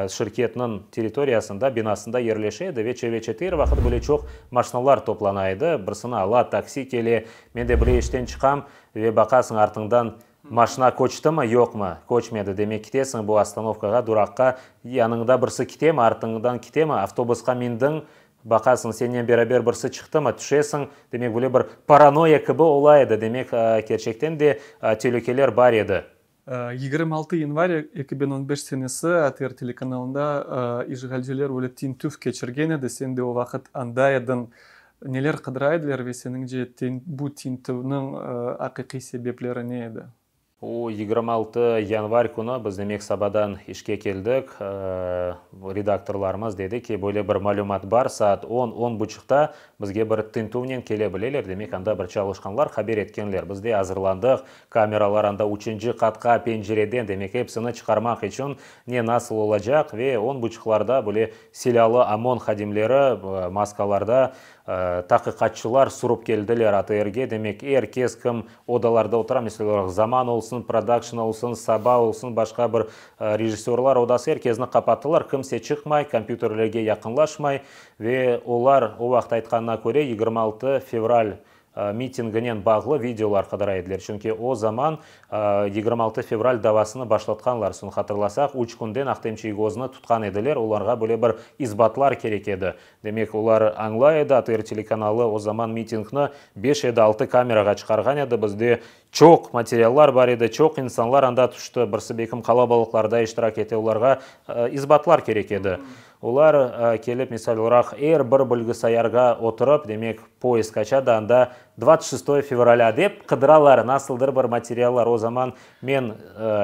[SPEAKER 1] şirketniñ territoriyasında, binasında yerleşe edi ve çevre-çette er vaqıt böyle çoq maşinalar toplana edi. Birisini ala, taksi kele. Men de bile işten çıqam, Ve baqasıñ artıñdan maşna köçtimi, yoqmı? Köçmedi, demek kitesiñ bu ostanovkağa, duraqqa, yanıñda birisi kitemi, artıñdan kitemi, avtobusqa mindiñ, baqasıñ sennen beraber birisi çıqtımı, tüşesiñ, demek böyle bir paranoya kibi ola edi, demek kerçekten de telükeler bar edi.
[SPEAKER 2] 26 yanvar 2015 senesi ATR telekanalında işğalciler öyle tintüv keçirgen edi, sen de o vaqıt anda ediñ. Neler qıdıra ediler ve seniñce bu tintüvniñ aqiqiy sebepleri ne edi?
[SPEAKER 1] O 26 yanvar künü biz demek sabadan işke keldik. Redaktorlarımız dedi ki, böyle bir malümat bar, saat on, on buçuqta bizge bir tintüvnen kele bileler, demek anda bir çalışqanlar haber etkenler. Biz de azırlandıq, Kameralar anda üçünci qatqa pencereden, demek, epsini çıqarmaq içün ne nasıl olacaq ve on buçuqlarda böyle silâlı OMON hadimleri maskalarda taqiqatçılar sürip keldiler ATRge, demek, er kes kim odalarda otura, misal olaraq, Zaman olsun, prodakşn olsun, Saba olsun, başqa bir rejissörlar odası, er kesni qapattılar, kimse çıqmay, kompyuterlerge yaqınlaşmay ve olar o vaqıt aytqanına köre, 26 fevral mitinginen bağlı videolar qıdıra ediler, çünki o zaman 26 fevral davasını başlatqanlar, soñ hatırlasaq, üç künden Ahtem Çiygoznı tutqan ediler, olarğa böyle bir isbatlar kerek edi. Demek, olar añlay edi, ATR telekanalı o zaman mitingni beş ya da altı kamerağa çıqarğan edi, bizde çoq materiallar bar edi, çoq insanlar anda tüşti, birisi belkim qalabalıqlarda iştirak ete, olarğa isbatlar kerek edi. Olar kelip, misal olaraq, er bir bilgisayarğa oturıp, demek, poisk aça da, anda dvadtsat şestoye fevralâ dep qıdıralar nasıldır bir materiallar. O zaman men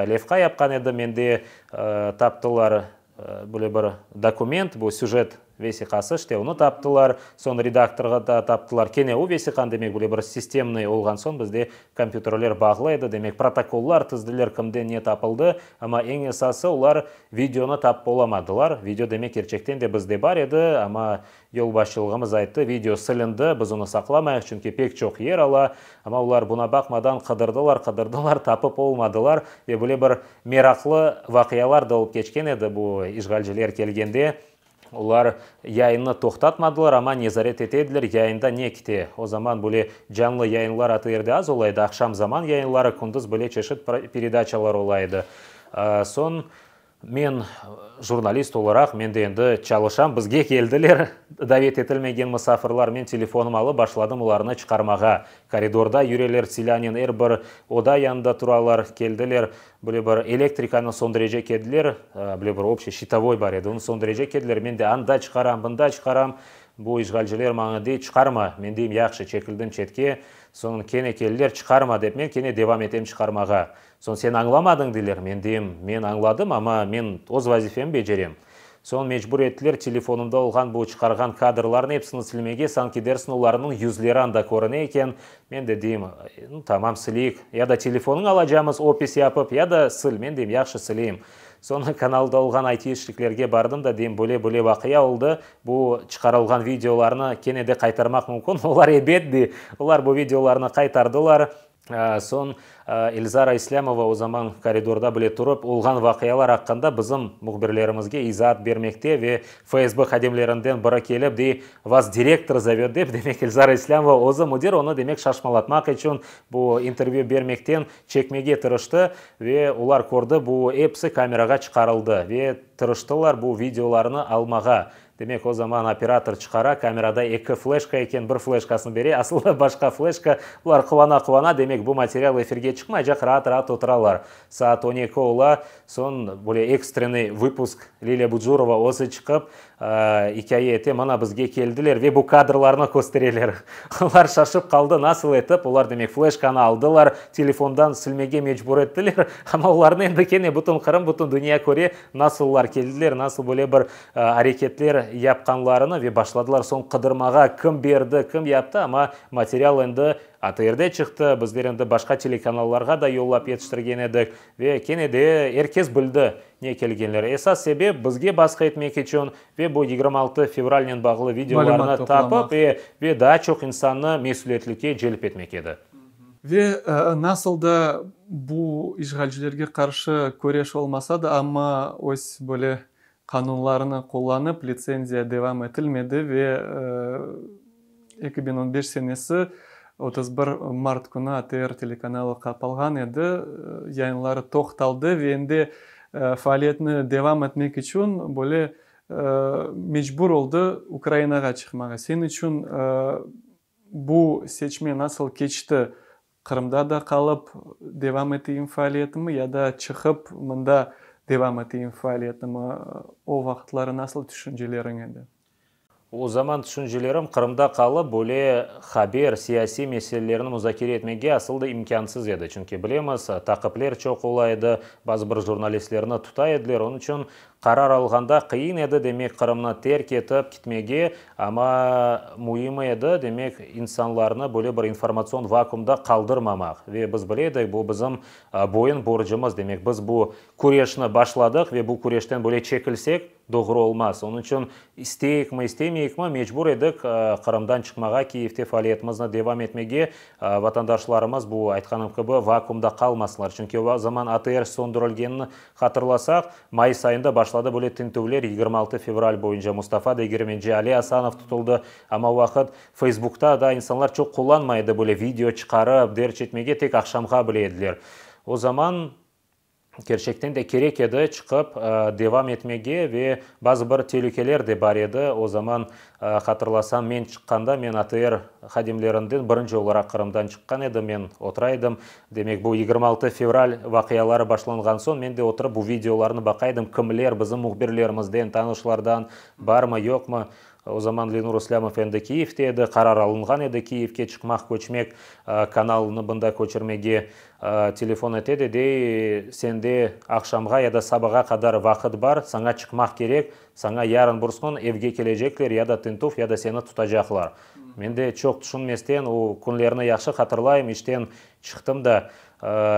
[SPEAKER 1] levha yapqan edim, mende taptılar böyle bir dokument, bu süjet vesiqası, işte, onı taptılar, soñ redaktorğa da taptılar, kene o vesiqanı, demek, böyle bir sistemnıy olğan soñ bizde kompyuterler bağlı edi, demek, protokollar tizdiler, kimden ne tapıldı, amma eñ esası olar Videonı tapıp olamadılar. Video, demek, kerçekten de bizde bar edi, amma yolbaşçılığımız ayttı, video silindi, biz onı saqlamayıq, çünki pek çoq yer ala. Amma olar buna baqmadan qıdırdılar, qıdırdılar, tapıp olmadılar. Ve böyle bir meraqlı vaqialar da olıp keçken edi bu işğalciler kelgende. Olar yayınnı toqtatmadılar, amma nezaret ete ediler, yayında ne kite. O zaman böyle canlı yayınlar ATRde az ola edi, aqşam zaman yayınları, kündüz böyle çeşit peredaçalar ola edi. Soñ men jurnalist olaraq, men de endi çalışam, bizge keldiler davet etilmegen musafirler, men telefonım alıp başladım olarnı çıqarmağa. Koridorda yüreler silânen, er bir oda yanında turalar, keldiler, Böyle bir elektrikanı söndürecek ediler, böyle bir obşiy şçitovoy bar edi, onı söndürecek ediler, men de anda çıqaram, bında çıqaram, bu işğalciler maña dey, çıqarma, men deyim, yahşı, çekildim çetke, soñ kene keldiler, çıqarma dep, men kene devam etem çıqarmağa. Soñ sen añlamadıñ deyler, men deyim, men añladım, amma men öz vazifemi becerem. Soñ mecbur ettiler telefonımda olğan bu çıqarğan kadrlarnı episini silmege, sanki dersiñ olarnıñ yüzleri anda körüne eken. Men de deyim, nu, tamam, sileyik. Ya da telefonıñ alacamız, opis yapıp, ya da sil. Men deyim, yahşı, sileyim. Soñ kanalda olğan IT-şliklerge bardım da, deyim, böyle-böyle vaqia oldı, bu çıqarılğan videolarnı kene de qaytarmaq mümkün. Olar ebet, dey. Olar bu videolarnı qaytardılar. Soñ Elzara İslâmova o zaman koridorda bile turıp, olğan vaqialar aqqında bizim mühbirlerimizge izaat bermekte ve FSB hadimlerinden biri kelip, dey, Vas direktor zovet dep, demek, Elzara İslâmova özü müdir, onı, demek, şaşmalatmaq içün bu intervyü bermekten çekmege tırıştı ve olar kördi, bu episi kamerağa çıqarıldı ve tırıştılar bu videolarnı almağa. Demek, o zaman operator çıqara, kamerada eki fleşka eken, bir fleşkasını bere, asılında başqa fleşka, bular quvana-quvana, demek, bu material efirge çıqmaycaq, raat-raat oturalar. Saat on eki ola, soñ böyle ekstrenıy vıpusk, Lilâ Bucurova özü çıqıp, ikâye ete, mına bizge keldiler ve bu kadrlarnı köstereler. Olar şaşıp qaldı, nasıl etip, olar, demek, fleşkanı aldılar, telefondan silmege mecbur ettiler, amma olarnı endi kene bütün Qırım, bütün dünya köre, nasıl olar keldiler, nasıl böyle bir areketler yapqanlarını ve başladılar soñ qıdırmağa, kim berdi, kim yaptı, amma material endi ATRde çıqtı, bizler endi başqa telekanallarğa da yollap yetiştirgen edik ve kene de er kes bildi ne kelgenleri. Esas sebep bizge basqı etmek içün ve bu 26 fevralnen bağlı videolarnı tapıp ve daa çoq insannı mesüliyetlikke celp etmek edi.
[SPEAKER 2] Ve nasıl da bu işğalcilerge qarşı küreş olmasa da, amma öz böyle qanunlarını qullanıp litsenziya devam etilmedi ve 2015 senesi 31 mart künü ATR telekanalı qapalğan edi, yayınları toqtaldı ve endi faaliyetini devam etmek içün böyle mecbur oldı Ukrainağa çıqmağa. Sen içün bu seçme nasıl keçti? Qırımda da qalıp devam eteyim faaliyetimi ya da çıqıp mında devam eteyim faaliyetimi? O vaqıtları nasıl tüşünceleriñ edi?
[SPEAKER 1] O zaman tüşüncelerim, Qırımda qalıp böyle haber, siyasiy meselelerni muzakere etmege asıl da imkânsız edi. Çünki bilemiz, taqipler çoq ola edi, bazı bir jurnalistlerni tuta ediler. Onıñ içün qarar alğanda qıyın edi, demek, Qırımnı terk etip ketmege, amma müimi edi, demek, insanlarnı böyle bir informatsion vakuumda qaldırmamaq. Ve biz bile edik, bu bizim boyun borcumız, demek, biz bu küreşni başladıq ve bu küreşten böyle çekilsek, doğru olmaz. Onıñ içün isteyikmi, istemeyikmi, mecbur edik Qırımdan çıqmağa, Kiyevde faaliyetimizni devam etmege, vatandaşlarımız, bu aytqanım kibi, vakuumda qalmasınlar. Çünki o zaman ATR söndürilgenini hatırlasaq, mayıs ayında başladı böyle tintüvler, 26 fevral boyunca Mustafa Degermenci, Ali Asanov tutuldı, amma o vaqıt Feysbukta da insanlar çoq qullanmay edi, böyle video çıqarıp derc etmege tek aqşamğa bile ediler. O zaman kerçekten de kerek edi çıqıp devam etmege ve bazı bir telükeler de bar edi. O zaman hatırlasam, men çıqqanda, men ATR hadimlerinden birinci olaraq Qırımdan çıqqan edim, men otura edim. Demek, bu 26 fevral vaqiaları başlanğan soñ, men de oturıp bu videolarnı baqa edim, kimler bizim mühbirlerimizden, tanışlardan barmı, yoqmı. O zaman Lenur İslâmov endi Kiyevde edi, qarar alınğan edi Kiyevge çıqmaq, köçmek, kanalnı bunda köçürmege. Telefon ete de, dey, sende aqşamğa ya da sabağa qadar vaqıt bar, saña çıqmaq kerek, saña yarın burskün evge kelecekler ya da tintüv, ya da seni tutacaqlar. Men de çoq tüşünmesten, o künlerni yahşı hatırlayım, işten çıqtım da,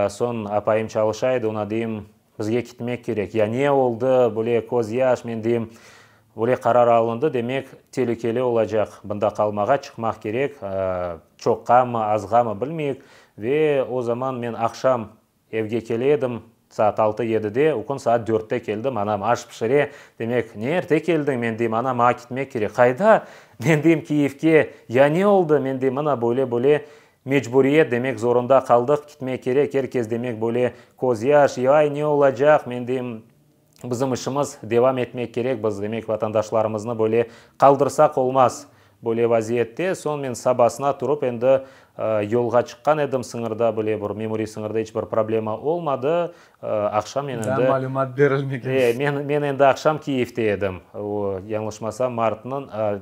[SPEAKER 1] soñ apayım çalışa edi, oña deyim, bizge ketmek kerek. Ya ne oldı, böyle közyaş, men deyim, böyle qarar alındı, demek, telükeli olacaq bunda qalmağa, çıqmaq kerek, çoqqamı, azğamı bilmeyik. Ve o zaman men aqşam evge kele edim, saat 6-7-de, o kün saat 4-te keldim, anam aş pişire, demek, ne erte keldiñ, men deyim, ana, maña ketmek kerek. Qayda? Men deyim, Kiyevge. Ya ne oldı? Men deyim, mına böyle-böyle mecburiyet, demek, zorunda qaldıq, ketmek kerek, er kes, demek, böyle közyaş, ay, ne olacaq, men deyim, bizim işimiz devam etmek kerek, biz, demek, vatandaşlarımıznı böyle qaldırsaq olmaz böyle vaziyette. Soñ men sabasına turıp endi yolğa çıqqan edim, sıñırda böyle bir memuriy sıñırda iç bir problema olmadı. Aqşam men endi
[SPEAKER 2] Daa malümat berilmegen.
[SPEAKER 1] Men endi aqşam Kiyevde edim. O, yañlışmasam, martnıñ,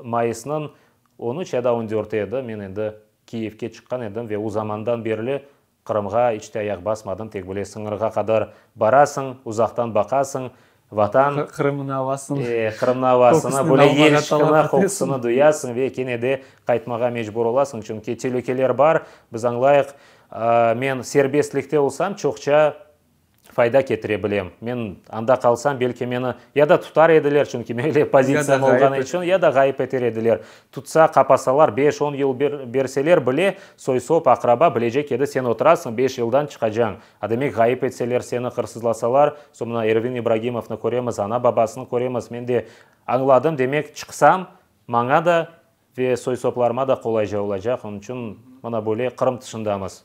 [SPEAKER 1] mayısnıñ 13 ya da 14-i edi. Men endi Kiyevge çıqqan edim ve o zamandan berli Qırımğa iç te ayaq basmadım, tek böyle sıñırğa qadar barasıñ, uzaqtan baqasıñ. Vatan.
[SPEAKER 2] Qırımnıñ avasını.
[SPEAKER 1] Qırımnıñ avasını, böyle yelşqını, qoqusını duyasıñ ve kene de qaytmağa mecbur olasıñ, çünki telükeler bar. Biz añlayıq, men serbestlikte olsam, çoqça fayda ketire bilem. Men anda qalsam, belki meni ya da tutar ediler, çünki böyle pozitsiyam olğanı içün, ya da ğayıp eter ediler. Tutsa, qapasalar, beş-on yıl berseler bile, soy-sop, aqraba bilecek edi, sen oturasıñ, beş yıldan çıqacañ. A demek, ğayıp etseler, seni hırsızlasalar, soñ mına Ervin İbragimovnı köremiz, ana-babasını köremiz, men de añladım, demek, çıqsam, maña da ve soy-soplarıma da qolayca olacaq, onıñ içün mına böyle Qırım tışındamız.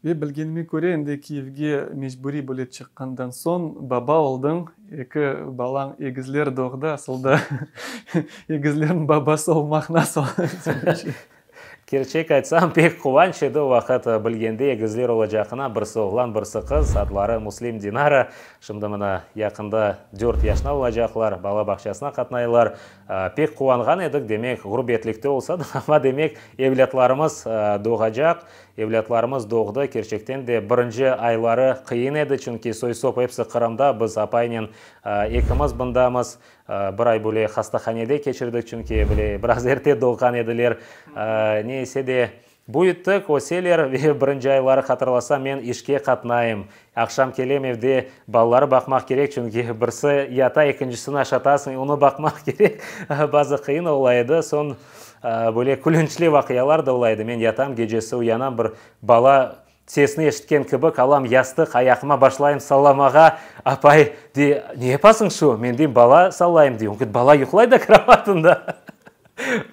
[SPEAKER 2] Ve bilgenime köre, endi Kiyevge mecburiy böyle çıqqandan soñ baba oldıñ, eki balañ egizler doğdı, asıl da egizlerniñ babası olmaq nasıl?
[SPEAKER 1] Kerçek aytsam, pek quvanç edi o vaqıt, bilgende egizler olacaqına, birisi oğlan, birisi qız, adları Müslim, Dinara. Şimdi mına yaqında dört yaşına olacaqlar, bala bağçasına qatnaylar. Pek quvanğan edik, demek, ğurbetlikte olsa da, amma demek, evlâtlarımız doğacaq. Evlâtlarımız doğdı, kerçekten de birinci ayları qıyın edi, çünki soy-sop episi Qırımda, biz apaynen ekimiz bındamız. Bir ay böyle hastahanede keçirdik, çünki böyle biraz erte doğğan ediler. Ne ise de, büyüttik, öseler ve birinci ayları hatırlasam, men işke qatnayım. Aqşam kelem evde, balaları baqmaq kerek, çünki birisi yata, ekincisini aşatasıñ, onı baqmaq kerek. Bazı qıyın ola edi. Soñ böyle külünçli vaqialar da ola edi. Men yatam, gecesi uyanam, bir bala Sesini eşitken kibi, qalam yastıq ayaqıma başlayım sallamağa. Apay, dey, ne yapasıñ şu? Men deyim, bala sallayım, dey. O, bala yuqlay da krovatında.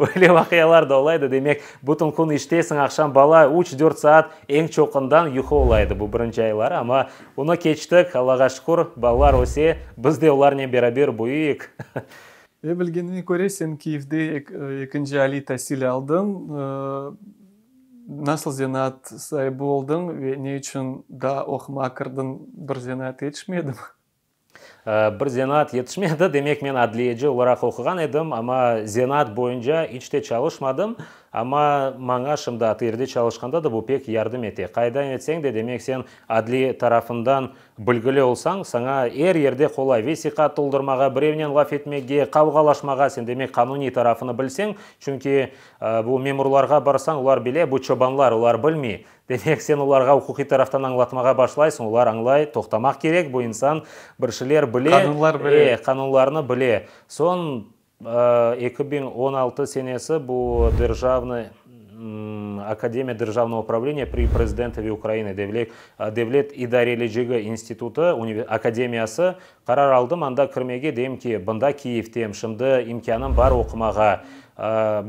[SPEAKER 1] Böyle vaqialar da ola edi. Demek, bütün kün işteysiñ, aqşam bala üç-dört saat eñ çoqundan yuqu ola edi bu birinci ayları. Amma onı keçtik, Allağa şükür, balalar öse, biz de olarnen beraber büyüyik.
[SPEAKER 2] Ve bilgenime köre, sen Kiyevde ekinci aliy tasil aldıñ. Nasıl zenaat saibi oldıñ ve ne içün daa oqumağa kirdiñ, bir zenaat yetişmedimi?
[SPEAKER 1] Bir zenaat yetişmedi, demek men adliyeci olaraq oquğan edim, amma zenaat boyunca iç te çalışmadım. Amma maña şimdi ATRde çalışqanda da bu pek yardım ete. Qaydan etseñ de, demek sen adliye tarafından Bilgili olsañ, saña er yerde qolay, vesiqa toldurmağa, birevnen laf etmege, qavğalaşmağa, sen demek qanuniy tarafını bilseñ, çünki bu memurlarğa barsañ, olar bile, bu çobanlar, olar bilmey. Demek, sen olarğa uquqiy taraftan añlatmağa başlaysıñ, olar añlay, toqtamaq kerek, bu insan bir şeyler bile,
[SPEAKER 2] Qanunlar bile.
[SPEAKER 1] E, qanunlarnı bile. Soñ 2016 senesi bu Derjavnıy Akademiya derjavnogo upravleniya pri Prezidentove Ukrainı devlet devlet idarelicigi institutı akademiyası qarar aldım anda kirmege, deyim ki, bında Kiyevdem, şimdi imkânım bar oqumağa,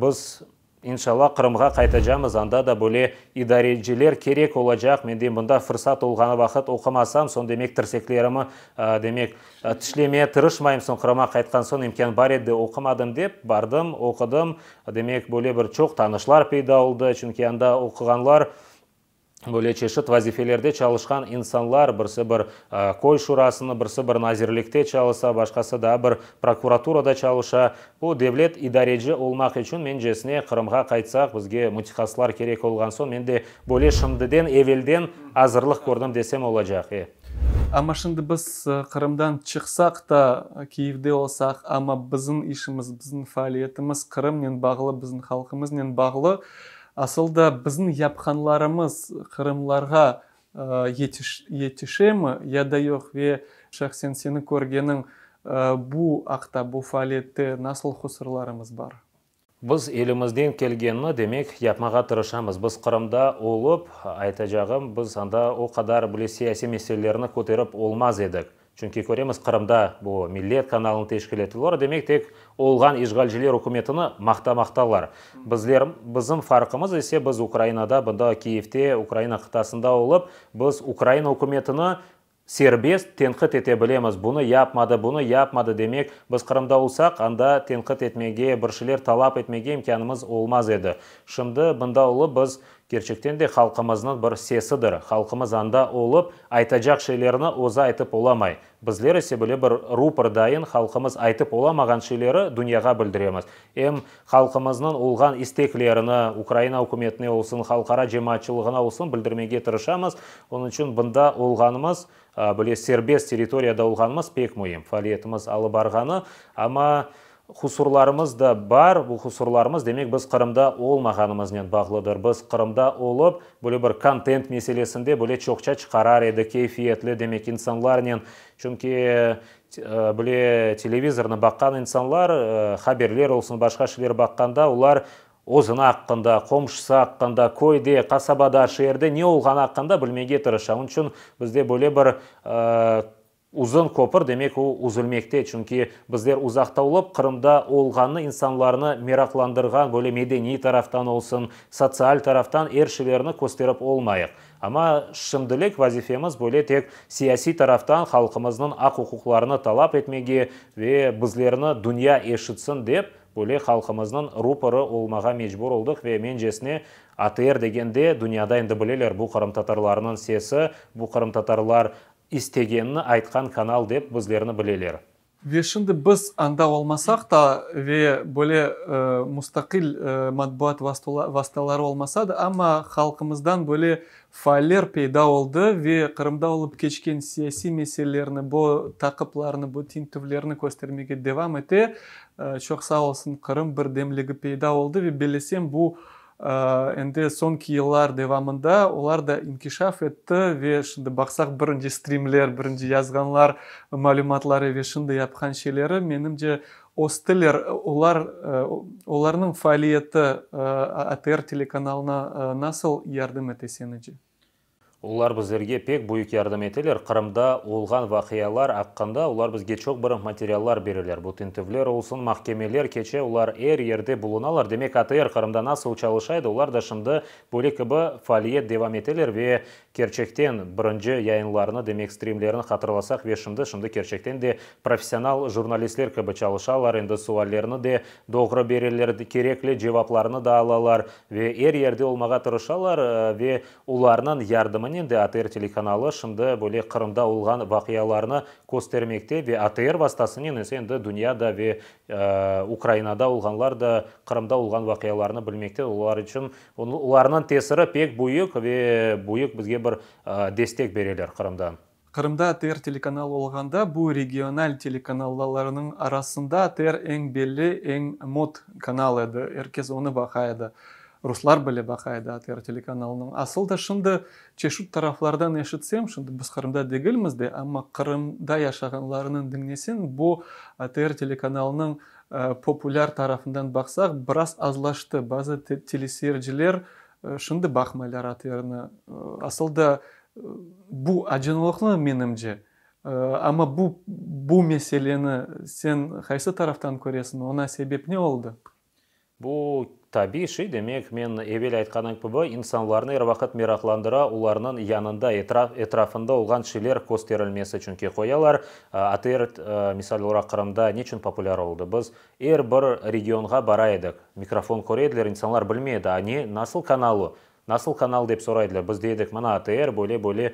[SPEAKER 1] biz İnşallah, Qırımğa qaytacamız, anda da böyle idareciler kerek olacaq. Men deyim, bunda fırsat olğanı vaqıt oqumasam, soñ, demek, tirseklerimi, demek, tişlemeye tırışmayım, soñ Qırıma qaytqan soñ imkân bar edi, oqumadım dep, bardım, oqudım. Demek, böyle bir çoq tanışlar peyda oldı, çünki anda oquğanlar, Böyle çeşit vazifelerde çalışqan insanlar, birisi bir köy şurasını, birisi bir nazirlikte çalışsa, başqası daa bir prokuraturada çalışa. Bu devlet idareci olmaq içün, mencesine, Qırımğa qaytsaq, bizge mütehassıslar kerek olğan soñ, men de böyle şimdiden, evelden azırlıq kördim desem olacaq. E.
[SPEAKER 2] Amma şimdi biz Qırımdan çıqsaq da, Kiyevde olsaq, amma bizim işimiz, bizim faaliyetimiz Qırımnen bağlı, bizim halqımıznen bağlı. Asıl da bizim yapqanlarımız qırımlarğa yetişemi ya da yoq ve şahsen seni körgeniñ bu aqta, bu faaliyette nasıl husurlarımız bar?
[SPEAKER 1] Biz elimizden kelgenini, demek, yapmağa tırışamız. Biz Qırımda olıp, aytacağım, biz anda o qadar bile siyasiy meselelerni köterip olmaz edik. Çünki köremiz, Qırımda bu Millet kanalını teşkil ettiler, demek tek olğan işğalciler ükümetini maqtamaqtalar. Bizler, bizim farqımız ise, biz Ukrainada, bunda Kiyevde, Ukraina qıtasında olıp, biz Ukraina ükümetini serbest tenqit ete bilemiz, bunı yapmadı, bunı yapmadı, demek, biz Qırımda olsaq, anda tenqit etmege, bir şeyler talap etmege imkânımız olmaz edi. Şimdi bunda olıp biz. Kerçekten de halqımıznıñ bir sesidir. Halqımız anda olıp, aytacaq şeylerini özü aytıp olamay. Bizler ise böyle bir rupor dayın halqımız aytıp olamağan şeyleri dünyağa bildiremiz. Em halqımıznıñ olğan isteklerini Ukraina ükümetine olsun, halqara cemaatçılığına olsun bildirmege tırışamız. Onıñ içün bunda olğanımız, böyle serbest territoriyada olğanımız pek müim, faaliyetimiz alıp barğanı. Amma Husurlarımız da bar, bu husurlarımız, demek, biz Qırımda olmağanımıznen bağlıdır. Biz Qırımda olıp, böyle bir kontent meselesinde böyle çoqça çıqarar edik, keyfiyetli, demek, insanlarnen. Çünki böyle televizornı baqqan insanlar, haberler olsun, başqa şeyler baqqanda, olar özüni aqqında, qomşusı aqqında, köyde, qasabada, şeerde ne olğanı aqqında bilmege tırışa. Onıñ içün bizde böyle bir Uzun köpür, demek, o üzülmekte, çünki bizler uzaqta olıp, Qırımda olğanını insanlarnı meraqlandırğan böyle medeniy taraftan olsun, sotsial taraftan er şeylerni kösterip olmayıq. Amma şimdilik vazifemiz böyle tek siyasiy taraftan halqımıznıñ aq-uquqlarını talap etmege ve bizlerni dünya eşitsin dep, böyle halqımıznıñ ruporı olmağa mecbur oldıq ve mencesine ATR degende dünyada endi bileler bu qırımtatarlarnıñ sesi, bu qırımtatarlar İstegenini aytqan kanal dep bizlerni bileler.
[SPEAKER 2] Ve şimdi biz anda olmasaq da ve böyle mustaqil matbuat vastaları olmasa da, amma halqımızdan böyle faaller peyda oldı ve Qırımda olıp keçken siyasiy meselelerni, bu taqiplarnı, bu tintüvlerni köstermege devam ete. Çoq sağ olsun, Qırım birdemligi peyda oldı ve bellesem bu Endi soñki yıllar devamında olar da inkişaf etti ve şimdi baqsaq birinci strimler, birinci yazğanlar malümatları ve şimdi yapqan şeyleri, menimce, östiler. Olar, olarnıñ faaliyeti ATR telekanalına nasıl yardım ete senice?
[SPEAKER 1] Olar bizlerge pek büyük yardım eteler. Qırımda olğan vaqialar aqqında olar bizge çoq bir materiallar bereler. Bu tintüvler olsun, mahkemeler keçe, olar er yerde bulunalar. Demek, ATR Qırımda nasıl çalışa edi, olar da şimdi böyle kibi faaliyet devam eteler ve kerçekten birinci yayınlarını, demek, strimlerini hatırlasaq ve şimdi, şimdi kerçekten de professional jurnalistler kibi çalışalar, endi suallerni de doğru bereler, kerekli cevaplarnı da alalar ve er yerde olmağa tırışalar ve Olarnıñ yardımınen de ATR telekanalı şimdi böyle Qırımda olğan vaqialarnı köstermekte ve ATR vastasınen ise endi dünyada ve Ukrainada olğanlar da Qırımda olğan vaqialarnı bilmekte. Olar içün olarnıñ tesiri pek büyük ve büyük bizge bir destek bereler Qırımdan.
[SPEAKER 2] Qırımda ATR telekanalı olğanda bu regional telekanallalarnıñ arasında ATR eñ belli, eñ mod kanal edi, er kes onı baqa edi. Ruslar bile baqa edi ATR telekanalınıñ. Asıl da şimdi çeşit taraflardan eşitsem, şimdi biz Qırımda degilmiz de, amma Qırımda yaşağanlarnıñ diñleseñ, bu ATR telekanalınıñ populâr tarafından baqsaq, biraz azlaştı. Bazı teleseyirciler şimdi baqmaylar ATRni. Asıl da Bu acınlıqlı, menimce. Amma bu bu meseleni sen qaysı taraftan köresiñ, oña sebep ne oldı?
[SPEAKER 1] Bu tabiiy şey, demek, men evel aytqanım kibi, insanlarnı er vaqıt meraqlandıra olarnıñ yanında, etrafında olğan şeyler kösterilmesi, çünki qoyalar. ATR, misal olaraq, Qırımda neçün populâr oldı? Biz er bir regionğa bara edik, mikrofon köre ediler, insanlar bilmey edi, a ne, nasıl kanal o? Nasıl kanal dep soraydılar. Biz dey edik, mına ATR, böyle, böyle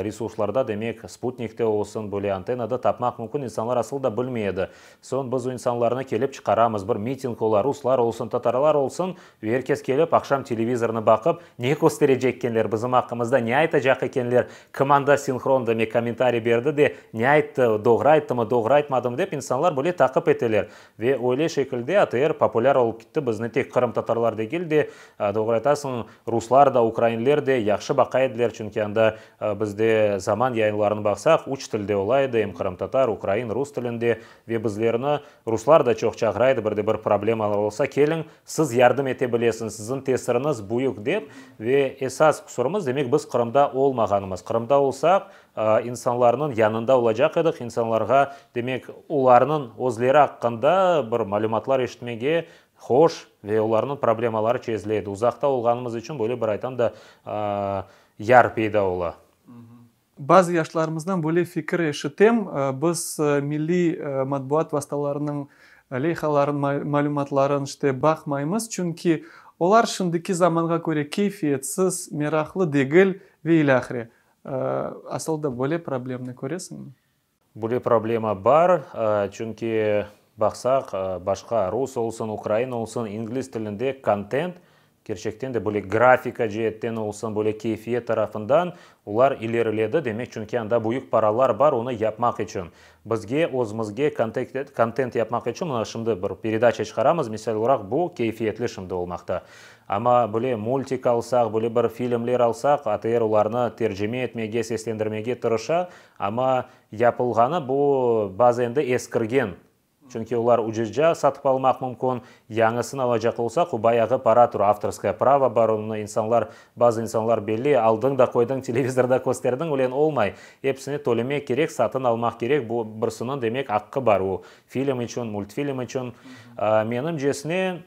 [SPEAKER 1] resurslarda, demek, sputnikte olsun, böyle antennada tapmaq mümkün, insanlar asıl da bilmey edi. Soñ biz o insanlarnı kelip çıqaramız, bir miting ola, ruslar olsun, tatarlar olsun, ve er kes kelip, aqşam televizornı baqıp, ne kösterecek ekenler, bizim aqqımızda ne aytacaq ekenler, kim anda sinhron, demek, kommentariy berdi de, ne ayttı, doğru ayttımı, doğru aytmadımı dep, insanlar böyle taqip eteler. Ve öyle şekilde ATR populâr olıp kitti, bizni tek qırımtatarlar degil de, doğru aytasıñ, ruslar da, ukrainler de yahşı baqa ediler, çünki anda bizde Zaman yayınlarını baqsaq, üç tilde ola edi, em qırımtatar, ukrain, rus tilinde, ve bizlerni ruslar da çoq çağıra edi, bir de bir problemalar olsa, keliñ, siz yardım ete bilesiñiz, siziñ tesiriñiz büyük dep, ve esas qusurımız, demek, biz Qırımda olmağanımız, Qırımda olsaq, İnsanlarnıñ yanında olacaq edik, insanlarğa, demek, olarnıñ özleri aqqında bir malümatlar eşitmege hoş ve olarnıñ problemaları çezile edi. Uzaqta olğanımız içün böyle bir aytam da yar peyda ola.
[SPEAKER 2] Bazı yaşlarımızdan böyle fikir eşitem, biz milliy matbuat vastalarınıñ leyhaların, malümatların işte baqmaymız, çünki. Olar şimdiki zamanğa köre keyfiyetsiz, meraqlı degil ve ilâhre. Asıl da böyle problemni köresiñmi?
[SPEAKER 1] Böyle problema bar, çünki baqsaq, başqa rus olsun, ukrain olsun, ingliz tilinde kontent kerçekten de böyle grafika ceetten olsun, böyle keyfiyet tarafından olar ileriledi, demek, çünki anda büyük paralar bar onı yapmaq içün. Bizge, özümizge kontent yapmaq içün, mına şimdi bir peredaça çıqaramız, misal olaraq, bu keyfiyetli şimdi olmaqta. Amma böyle multik alsaq, böyle bir filmler alsaq, ATR olarnı tercime etmege, seslendirmege tırışa, amma yapılğanı bu bazen de eskirgen, çünki olar ucuzca satıp almaq mümkün, yañısını alacaq olsaq, o bayağı para tura, avtorskaya pravo bar, onı insanlar, bazı insanlar belli, aldıñ da qoydıñ, televizorda kösterdiñ, öyle olmay, episine tölemek kerek, satın almaq kerek, bu birisiniñ, demek, aqqı bar o film içün, multfilm içün. Menimcesine,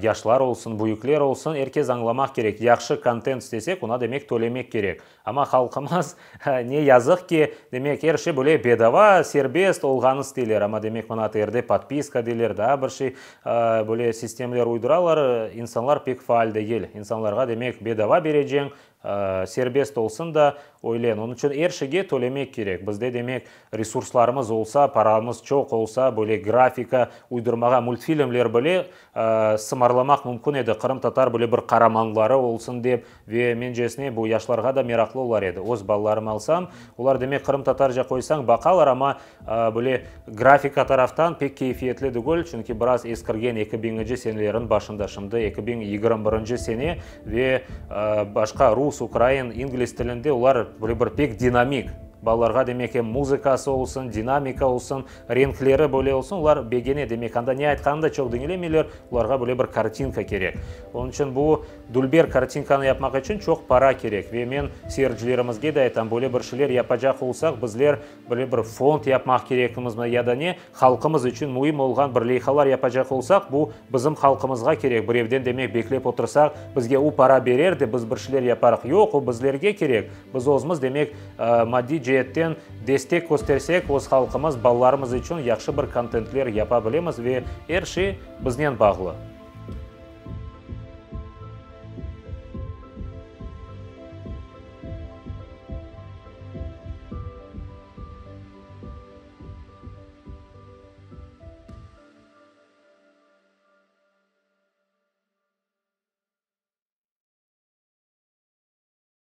[SPEAKER 1] Yaşlar olsun, büyükler olsun, er kes añlamaq kerek, yahşı kontent istesek, oña, demek, tölemek kerek. Amma halqımız, ne yazıq ki, demek, er şey böyle bedava, serbest olğanı isteyler. Amma, demek, mına ATRde podpiska deyler, daa bir şey, böyle sistemler uyduralar, insanlar pek faal degil. İnsanlarğa, demek, bedava bereceñ, Serbest olsun da, öylen. Onıñ içün er şeyge tölemek kerek. Bizde, demek, resurslarımız olsa, paramız çoq olsa, böyle grafika uydurmağa, multfilmler bile sımarlamaq mümkün edi, qırımtatar böyle bir qaramanları olsun dep. Ve, mencesine, bu yaşlarğa da meraqlı olar edi. Öz balalarımı alsam, olar, demek, qırımtatarca qoysañ, baqalar, amma Böyle grafika taraftan pek keyfiyetli degil, çünki biraz eskirgen eki biñinci senelerin başında, şimdi 2021 sene ve başqa rus, ukrain, ingliz tilinde olar böyle bir pek dinamik. Balalarğa demek em muzıkası olsun, dinamika olsun, renkleri böyle olsun, olar begene. Demek anda ne aytqanını da çoq diñlemeyler, olarğa böyle bir kartinka kerek. Onıñ içün bu Dülber kartinkanı yapmaq içün çoq para kerek ve men seyircilerimizge de aytam, böyle bir şeyler yapacaq olsaq, bizler böyle bir fond yapmaq kerekmizmi ya da ne, halqımız içün müim olğan bir leyhalar yapacaq olsaq, bu bizim halqımızğa kerek, birevden demek beklep otursaq, bizge o para berer de biz bir şeyler yaparıq, yoq, o bizlerge kerek, biz özümiz demek maddiy ceetten destek köstersek, öz halqımız, balalarımız içün yahşı bir kontentler yapa bilemiz ve er şey biznen bağlı.